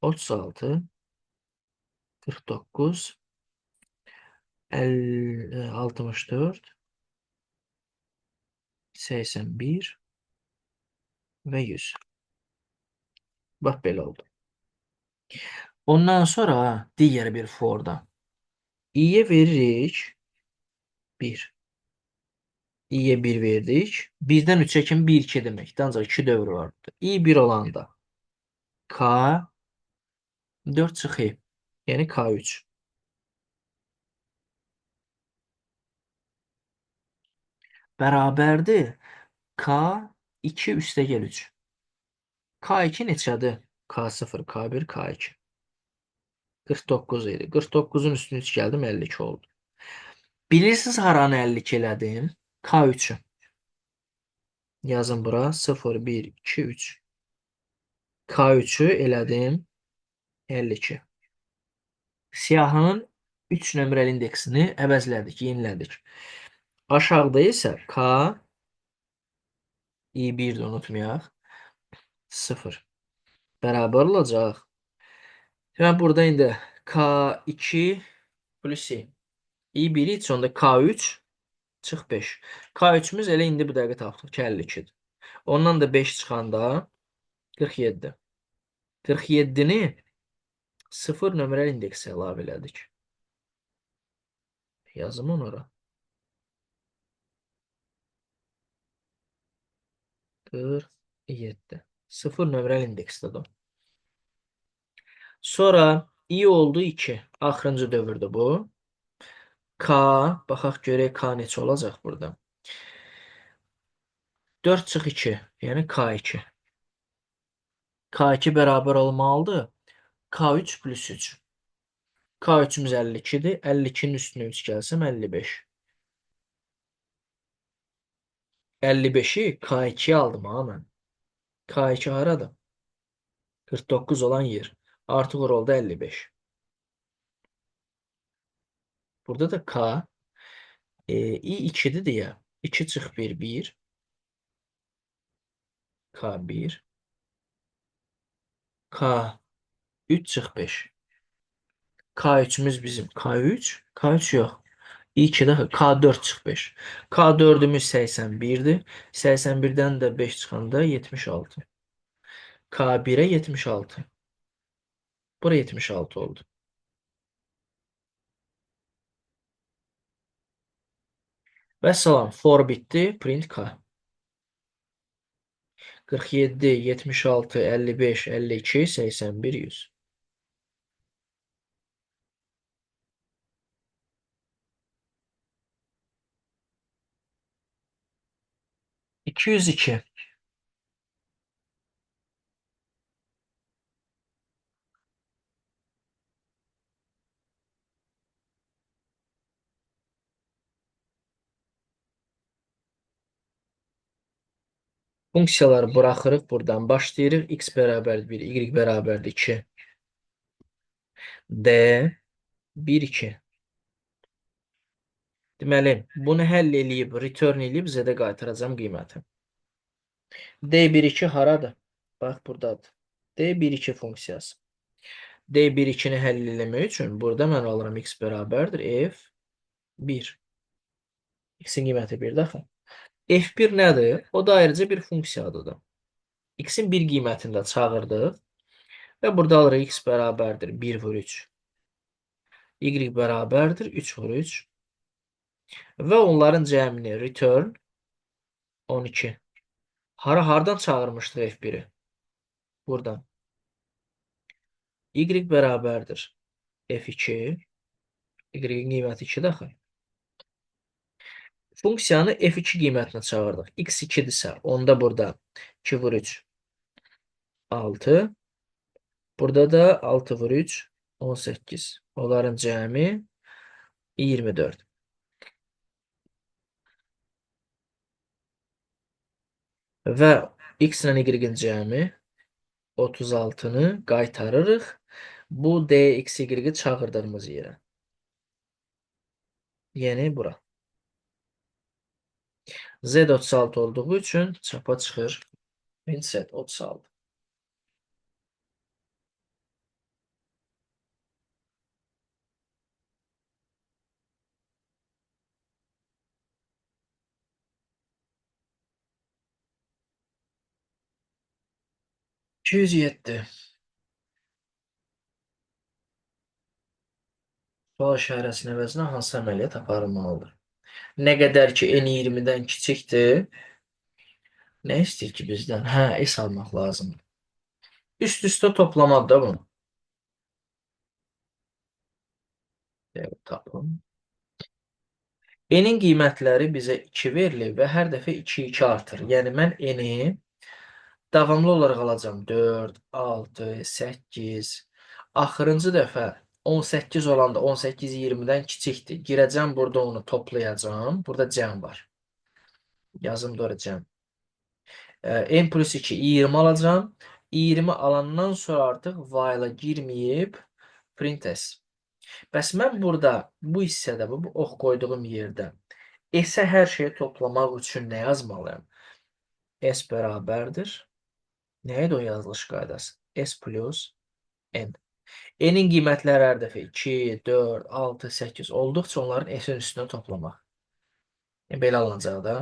36, 49, 50, 64, 81 və 100. Bax, belə oldu. Ondan sonra digər bir forda i-yə veririk 1. İ-yə 1 verdik. 1-dən 3-ə kimi 1, 2 deməkdir. Ancaq 2 dövr var burada. İ 1 olanda K 4 çıx i. Yəni K3. Bərabərdir K 2 üstəgəl 3. K2 neçədir? K0, K1, K2. 49 idi. 49-un üstünə 3 gəldim, 52 oldu. Bilirsiniz haranı 52 elədim? K3-ü. Yazın bura. 0, 1, 2, 3. K3-ü elədim 52. Siyahının 3 nömrəli indeksini əvəzlədik, yenilədik. Aşağıda isə K I1-də unutmayaq. 0 bərabər olacaq. Demək, burada indi K2 plus I. I1 üçün onda K3 çıx 5. K3-ümüz elə indi bu dəqiqə tapdıq ki, 52-dir. Ondan da 5 çıxanda 47. 47-ni 0 nömrəli indeksə əlavə elədik. Yazım onu ora. 47. 0 nömrəli indeksdədir o. Sonra i oldu 2. Axırıncı dövrdür bu. K, baxaq görək K neçə olacaq burada. 4 çıx 2, yəni K2. K2 bərabər olmalıdır. K3 plus 3. K3-ümüz 52-dir. 52-nin üstünə 3 gəlsəm 55. 55-i K2-yə aldım ha mən. K2 haradır? 49 olan yer. Artıq ora oldu 55. Burada da K I2-dir deyə. 2 çıx 1, 1. K1. K 3 çıx 5. K3-ümüz bizim K3. K3 yox. I2-də K4 çıx 5. K4-ümüz 81-dir. 81-dən də 5 çıxanda 76. K1-ə 76. Bura 76 oldu. Vəssalam. For bitdi. Print K. 47, 76, 55, 52, 81, 100. 202. Funksiyaları buraxırıq. Buradan başlayırıq. X bərabərdir 1, Y bərabərdir 2. D 1, 2. Deməli, bunu həll eləyib, return eləyib Z-də qaytaracağam qiyməti. D1, 2 haradır? Bax, buradadır. D1, 2 funksiyası. D1, 2-ni həll eləmək üçün burada mən alıram X bərabərdir F1. X-in qiyməti 1 dəfə. F1 nədir? O da ayrıca bir funksiya adıdır. X-in bir qiymətini də çağırdıq. Və burada alırıq X bərabərdir 1 vur 3. Y bərabərdir 3 vur 3. Və onların cəmini return 12. Hardan çağırmışdıq F1-i? Buradan. Y bərabərdir F2. Y-in qiyməti 2 dəxi. Funksiyanı F2 qiymətinə çağırdıq. X 2-dirsə, onda burada 2 vur 3, 6. Burada da 6 vur 3, 18. Onların cəmi 24. Və X ilə Y-in cəmi 36-nı qaytarırıq. Bu D, X, Y-i çağırdığımız yerə. Yəni bura. Z 36 olduğu üçün çapa çıxır. Print 36. 207. Sual işarəsinin əvəzinə hansı əməliyyat aparılmalıdır? Nə qədər ki n 20-dən kiçikdir, nə istəyir ki bizdən? Hə, S almaq lazımdır. Üst-üstə toplamadır da bunu. Evet, tapın. N-in qiymətləri bizə 2 verilir və hər dəfə 2-2 artır. Yəni mən N-i davamlı olaraq alacağam. 4, 6, 8. Axırıncı dəfə 18 olanda 18 20-dən kiçikdir. Girəcəm burada onu toplayacağam. Burada cəm var. Yazım da ora cəm. N plus 2 20 alacağam. 20 alandan sonra artıq while-a girməyib print s. Bəs mən burada bu hissədə, bu ox qoyduğum yerdə s-ə hər şeyi toplamaq üçün nə yazmalıyam? S bərabərdir. Nə idi o yazılış qaydası? S plus N. N-in qiymətləri hər dəfə 2, 4, 6, 8 olduqca onların S-in üstünə toplamaq. Yəni, belə alınacaq da.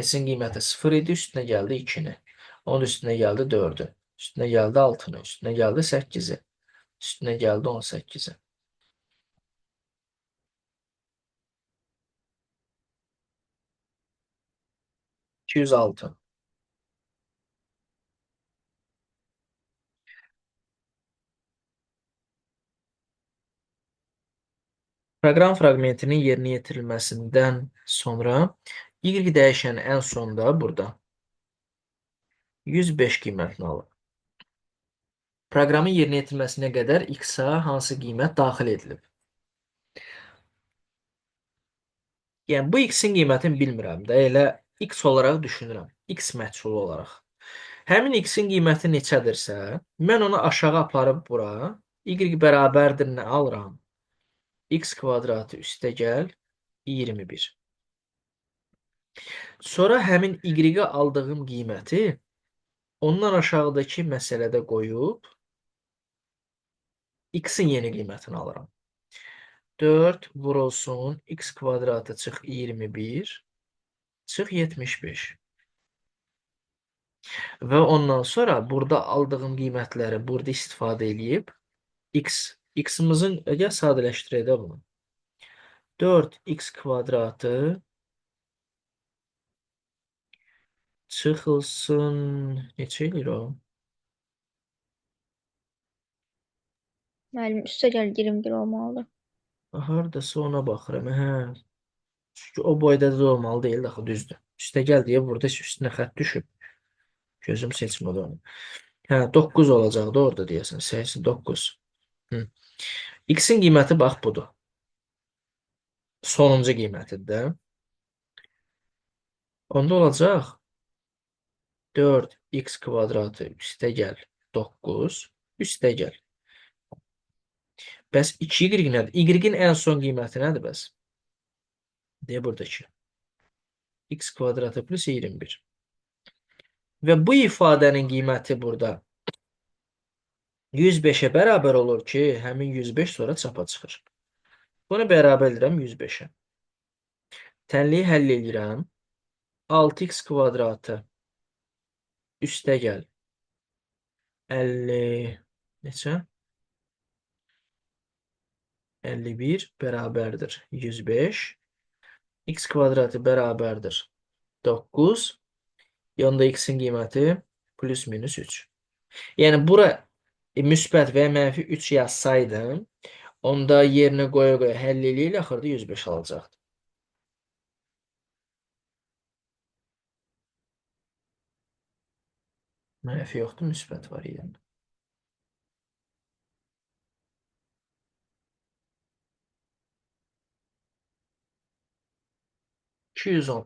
S-in qiyməti 0 idi, üstünə gəldi 2-ni. Onun üstünə gəldi 4-ü. Üstünə gəldi 6-nı, üstünə gəldi 8-i. Üstünə gəldi 18-i. ...206. Proqram fraqmentinin yerinə yetirilməsindən sonra Y dəyişəni ən sonda burada 105 qiymətini alır. Proqramın yerinə yetirilməsinə qədər X-a hansı qiymət daxil edilib? Yəni bu X-in qiymətini bilmirəm də, elə X olaraq düşünürəm. X məhsulu olaraq. Həmin X-in qiyməti neçədirsə, mən onu aşağı aparıb bura Y bərabərdir nə alıram? X kvadratı üstə gəl 21. Sonra həmin Y-ə aldığım qiyməti ondan aşağıdakı məsələdə qoyub X-in yeni qiymətini alıram. 4 vurulsun x kvadratı çıx 21 çıx 75. Və ondan sonra burada aldığım qiymətləri burada istifadə eləyib x-imizin gəl sadələşdirək də bunu. 4x kvadratı çıxılsın neçə eləyir o? Müəllim, üstə gəl 21 olmalıdır. Hardasa ona baxıram. Hə. Çünki o boyda da olmalı deyil axı, düzdür. Üstə gəl deyə burada üstünə xətt düşüb. Gözüm seçmədi onu. Hə, 9 olacaqdı orada deyəsən. 89. Hı. X-in qiyməti bax budur. Sonuncu qiymətidir də. Onda olacaq 4x kvadratı üstə gəl 9 üstə gəl. Bəs 2y nədir? Y-in ən son qiyməti nədir bəs? Deyə buradakı. X kvadratı plus 21. Və bu ifadənin qiyməti burada 105-ə bərabər olur ki, həmin 105 sonra çapa çıxır. Bunu bərabər edirəm 105-ə. Tənliyi həll edirəm. 6x kvadratı üstə gəl. 50 neçə? 51 bərabərdir 105. X kvadratı bərabərdir 9. Yanında x-in qiyməti plus minus 3. Yəni bura müsbət və ya mənfi 3 yazsaydım, onda yerinə qoya-qoya həll eləyib axırda 105 alacaqdım. Mənfi yoxdur, müsbət var yerində. 210.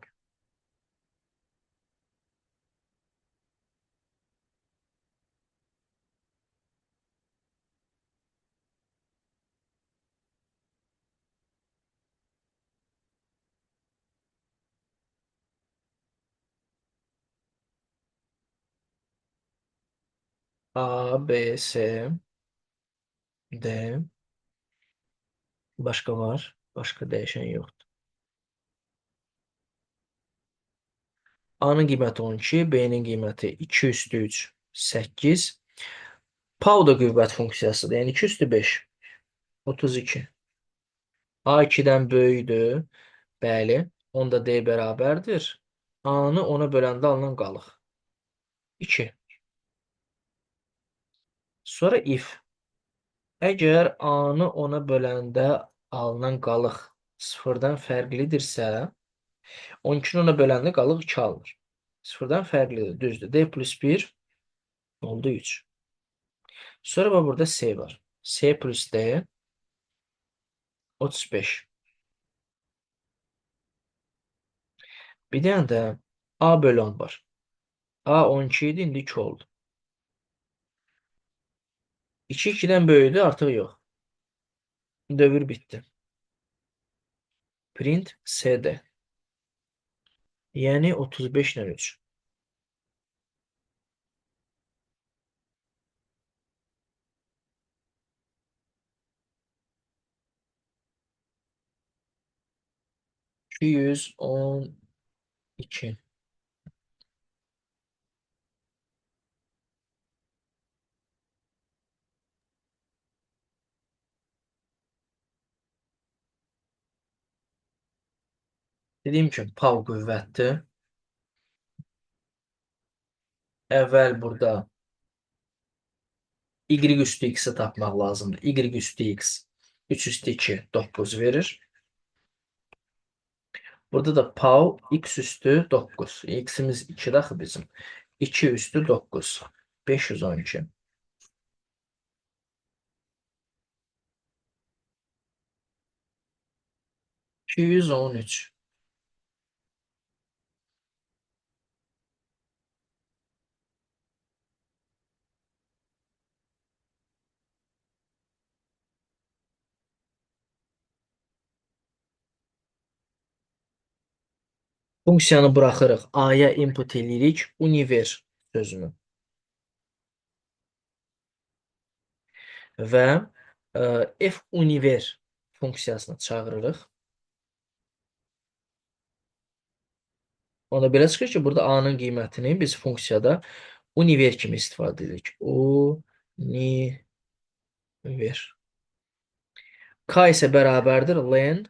A, B, C, D. Başqa var? Başqa dəyişən yoxdur. A-nın qiyməti 12, B-nin qiyməti 2 üstü 3, 8. Pau da qüvvət funksiyasıdır. Yəni 2 üstü 5, 32. A 2-dən böyükdür. Bəli. Onda D bərabərdir. A-nı ona böləndə alınan qalıq. 2. Sonra if. Əgər A-nı ona böləndə alınan qalıq sıfırdan fərqlidirsə, 12-ni ona böləndə qalıq 2 alınır. Sıfırdan fərqlidir, düzdür. D plus 1 oldu 3. Sonra bax burada C var. C plus D. 35. Bir dənə də A bölü 10 var. A 12 idi, indi 2 oldu. 2 2-dən böyüdü, artıq yox. Dövr bitdi. Print SD. Yəni 35 ilə 3. 212. Dediyim kimi PAV qüvvətdir. Əvvəl burada Y üstü x-i tapmaq lazımdır. Y üstü x 3 üstü 2 9 verir. Burada da PAV x üstü 9. X'imiz 2 axı bizim. 2 üstü 9. 512. 213. Funksiyanı buraxırıq. A-ya input eləyirik univer sözünü. Və f univer funksiyasını çağırırıq. Onda belə çıxır ki, burada A-nın qiymətini biz funksiyada univer kimi istifadə edirik. Univer. K isə bərabərdir len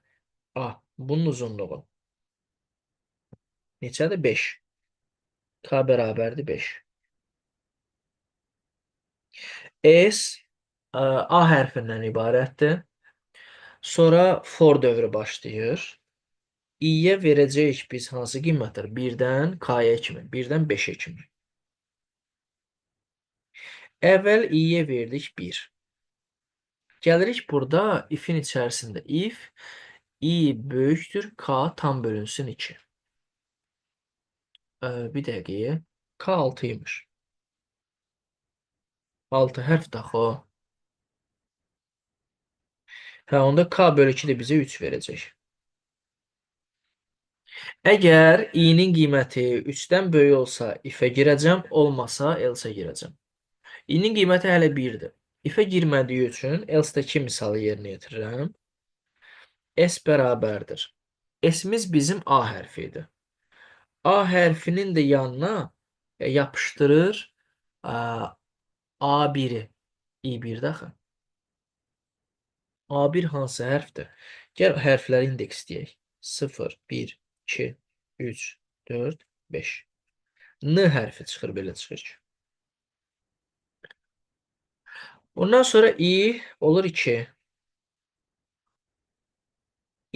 A. Bunun uzunluğu. Neçədir? 5. K bərabərdir 5. S A hərfindən ibarətdir. Sonra for dövrü başlayır. İ-yə verəcəyik biz hansı qiymətlər? 1-dən K-ya kimi, 1-dən 5-ə kimi. Əvvəl i-yə verdik 1. Gəlirik burada if-in içərisində if i böyükdür k tam bölünsün 2. Bir dəqiqəyə. K 6 imiş. 6 hərf daxı o. Hə, onda K bölü 2 də bizə 3 verəcək. Əgər i-nin qiyməti 3-dən böyük olsa if-ə girəcəm, olmasa else-ə girəcəm. I-nin qiyməti hələ 1-dir. If-ə girmədiyi üçün else-dəki misalı yerinə yetirirəm. S bərabərdir. S-imiz bizim A hərfi idi. A hərfinin də yanına yapışdırır A1-i. I1-də axı. A1 hansı hərfdir? Gəl hərfləri indeksləyək. 0, 1, 2, 3, 4, 5. N hərfi çıxır, belə çıxır ki. Bundan sonra I olur 2.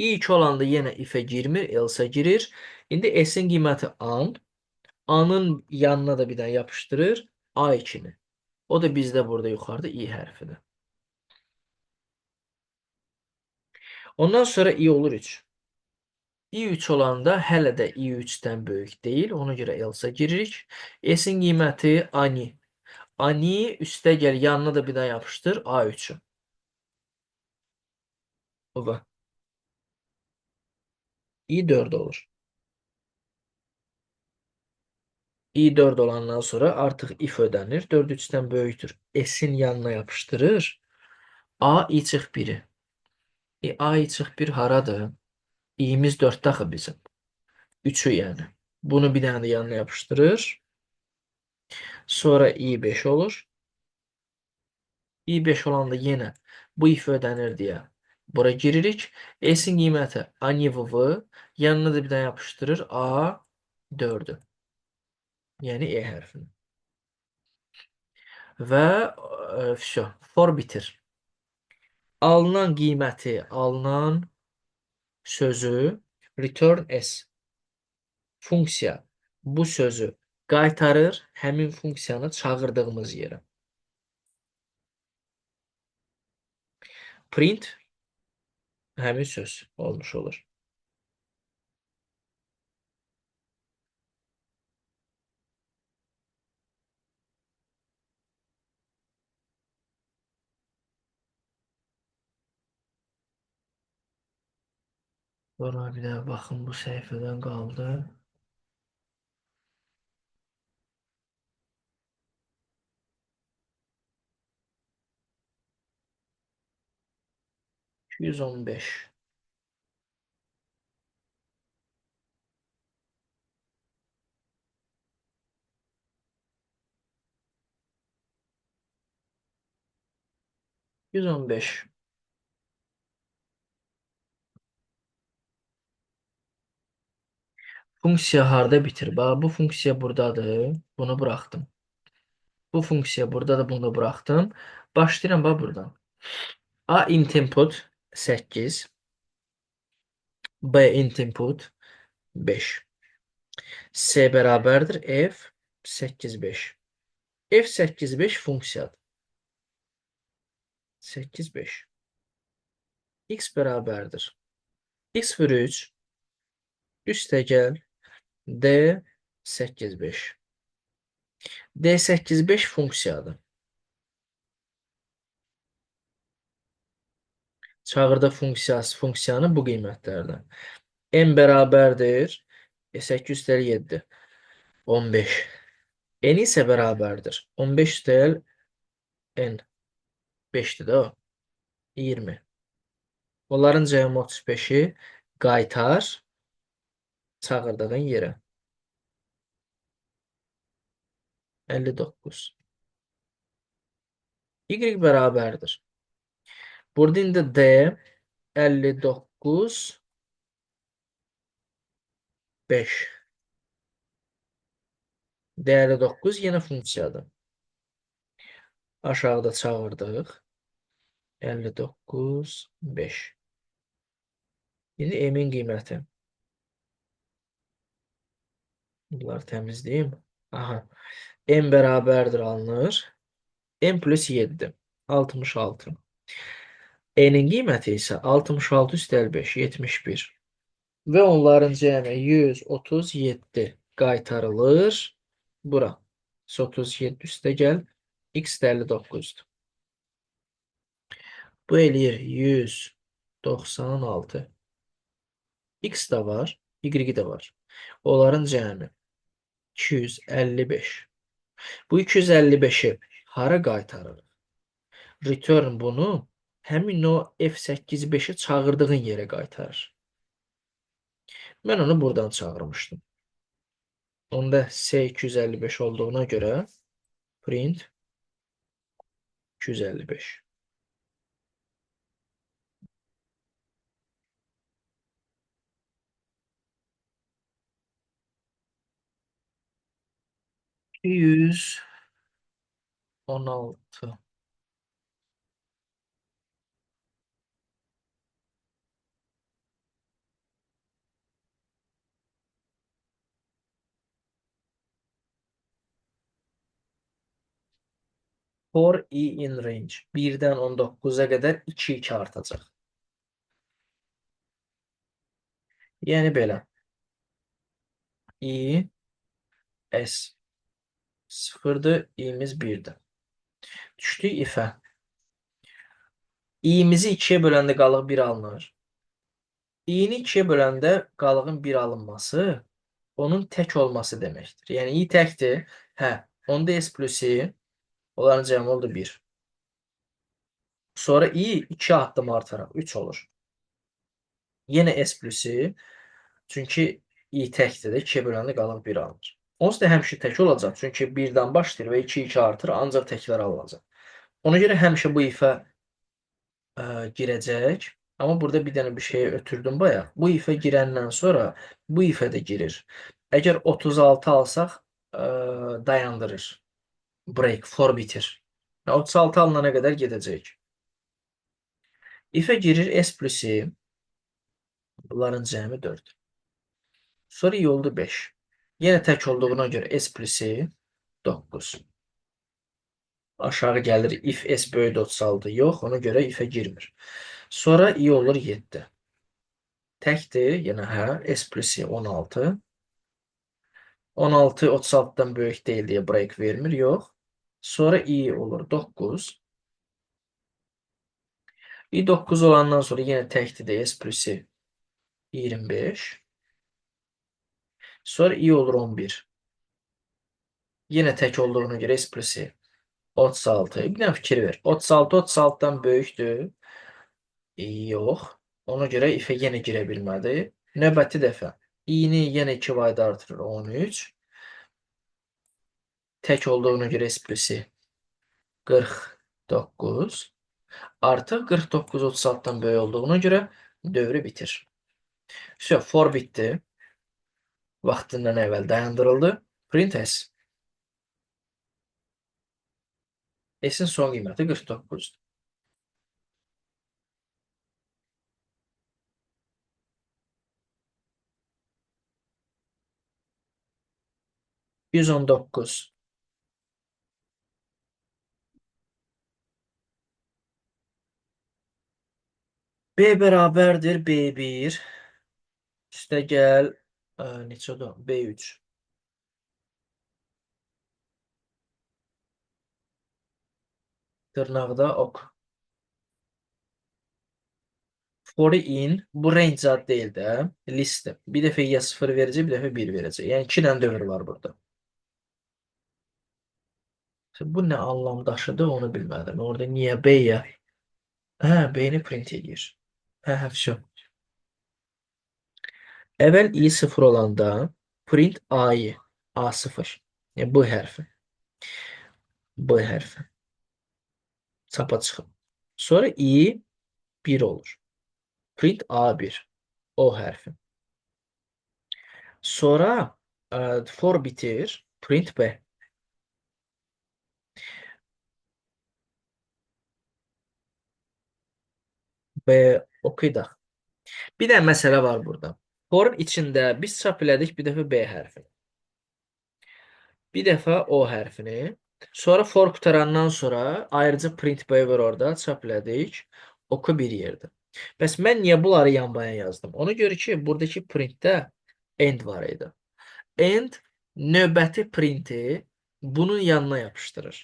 I2 olanda yenə if-ə girmir, else-ə girir. İndi S-in qiyməti an. A-nın yanına da bir dənə yapışdırır A2-ni. O da bizdə burada yuxarıda I hərfidir. Ondan sonra I olur 3. I3 olanda hələ də I3-dən böyük deyil. Ona görə else-ə giririk. S-in qiyməti ani. Ani üstə gəl, yanına da bir daha yapışdır A3-ü. V. I4 olur. I4 olandan sonra artıq if ödənir. 4 3-dən böyükdür. S-in yanına yapışdırır. A i çıx 1-i. A i çıx 1 haradır? İ'miz 4-də axı bizim. 3-ü yəni. Bunu bir dənə də yanına yapışdırır. Sonra i5 olur. i5 olanda yenə bu if ödənir deyə bura giririk. S-in qiyməti A V, yanına da bir dənə yapışdırır A 4-ü. Yəni E hərfini. Və vəsə, for bitir. Alınan qiyməti, alınan sözü return S. Funksiya bu sözü qaytarır həmin funksiyanı çağırdığımız yerə. Print Həmin söz olmuş olur. Sonra bir də baxın bu səhifədən qaldı. ...215. ...215. Funksiya harda bitir? Bax, bu funksiya buradadır. Bunu buraxdım. Bu funksiya buradadır. Bunu da buraxdım. Başlayıram bax buradan. A int input 8. B int input 5. C bərabərdir F 8 5. F 8 5 funksiyadır. 8 5. X bərabərdir. X vur 3 üstə gəl D 8 5. D 8 5 funksiyadır. Çağırda funksiyanı bu qiymətlərdə. M bərabərdir. 8 üstəl 7. 15. N isə bərabərdir. 15 üstəl N. 5-dir də o. 20. Onların cəmi 35-i qaytar çağırdığın yerə. 59. Y bərabərdir. Burada indi D 59 5. D59 yenə funksiyadır. Aşağıda çağırdıq. 59 5. İndi M-in qiyməti. Bunları təmizləyim. Aha. M bərabərdir alınır. M plus 7. 66. N'in qiyməti isə 66 üstəl 5, 71. Və onların cəmi 137 qaytarılır. Bura. 37 üstə gəl. X də 59-dur. Bu eləyir 196. X də var, Y də var. Onların cəmi 255. Bu 255-i hara qaytarırıq? Return bunu həmin o F85-i çağırdığın yerə qaytarır. Mən onu buradan çağırmışdım. Onda C255 olduğuna görə print 255. 216. For i in range. 1-dən 19-a qədər 2 2 artacaq. Yəni belə. I S 0-dır, i'miz 1-dir. Düşdük ifə. İ'mizi 2-yə böləndə qalıq 1 alınır. İ'ni 2-yə böləndə qalığın 1 alınması onun tək olması deməkdir. Yəni i təkdir. Hə, onda S plus i onların cəmi oldu 1. Sonra i 2 addım artaraq 3 olur. Yenə S plus i, çünki i təkdir də 2-yə böləndə qalıq 1 alınır. Onsuz da həmişə tək olacaq. Çünki 1-dən başlayır və 2 2 artır, ancaq təklər alınacaq. Ona görə həmişə bu ifə girəcək. Amma burada bir dənə bir şeyi ötürdüm bayaq. Bu ifə girəndən sonra bu ifə də girir. Əgər 36 alsaq dayandırır. Break, for bitir. Yəni, 36 alınana qədər gedəcək. Ifə girir S plus i. Bunların cəmi 4. Sonra i oldu 5. Yenə tək olduğuna görə S plus i 9. Aşağı gəlir if S böyük 36. Yox, ona görə ifə girmir. Sonra i olur 7. Təkdir, yenə hə, S plus i 16. 16 36-dan böyük deyil deyə break vermir, yox. Sonra i olur 9. I 9 olandan sonra yenə təkdir deyə S plus i 25. Sonra i olur 11. Yenə tək olduğuna görə S plus i 36. Bir dənə fikir ver. 36 36-dan böyükdür. Yox. Ona görə ifə yenə girə bilmədi. Növbəti dəfə i-ni yenə 2 vayda artırır 13. Tək olduğuna görə S plus i 49. Artıq 49 36-dan böyük olduğuna görə dövrü bitir. Vəsə, for bitdi. Vaxtından əvvəl dayandırıldı. Print S. S-in son qiyməti 49-dur. ...119. B bərabərdir B1. Üstə gəl, neçədir? B3. Dırnaqda ok. For in, bu range zad deyil də, listdir. Bir dəfə ya 0 verəcək, bir dəfə 1 verəcək. Yəni 2 dənə dövr var burada. Bu nə anlam daşıdı, onu bilmədim. Orada niyə B-yə? Hə, B-ni print edir. Hə, hə, vəsə. Əvvəl i 0 olanda print A-yı, A0. Yəni B hərfi. B hərfi. Çapa çıxıb. Sonra i 1 olur. Print A1. O hərfi. Sonra for bitir. Print B. B oxuyaq. Bir dənə məsələ var burada. Forun içində biz çap elədik bir dəfə B hərfini. Bir dəfə O hərfini. Sonra for qutarandan sonra ayrıca print B var orada çap elədik. Oku bir yerdə. Bəs mən niyə bunları yan-bayan yazdım? Ona görə ki, buradakı printdə end var idi. End növbəti printi bunun yanına yapışdırır.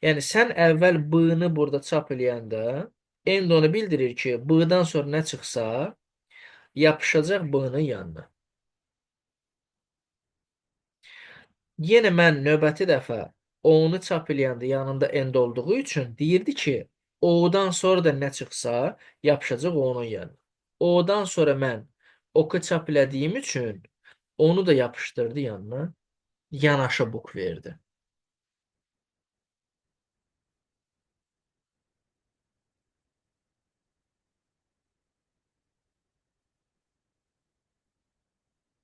Yəni sən əvvəl B-ni burada çap eləyəndə end onu bildirir ki, B-dan sonra nə çıxsa yapışacaq B-nın yanına. Yenə mən növbəti dəfə O-nu çap eləyəndə yanında end olduğu üçün deyirdi ki, O-dan sonra da nə çıxsa yapışacaq O-nun yanına. O-dan sonra mən oku çap elədiyim üçün onu da yapışdırdı yanına. Yanaşı buk verdi.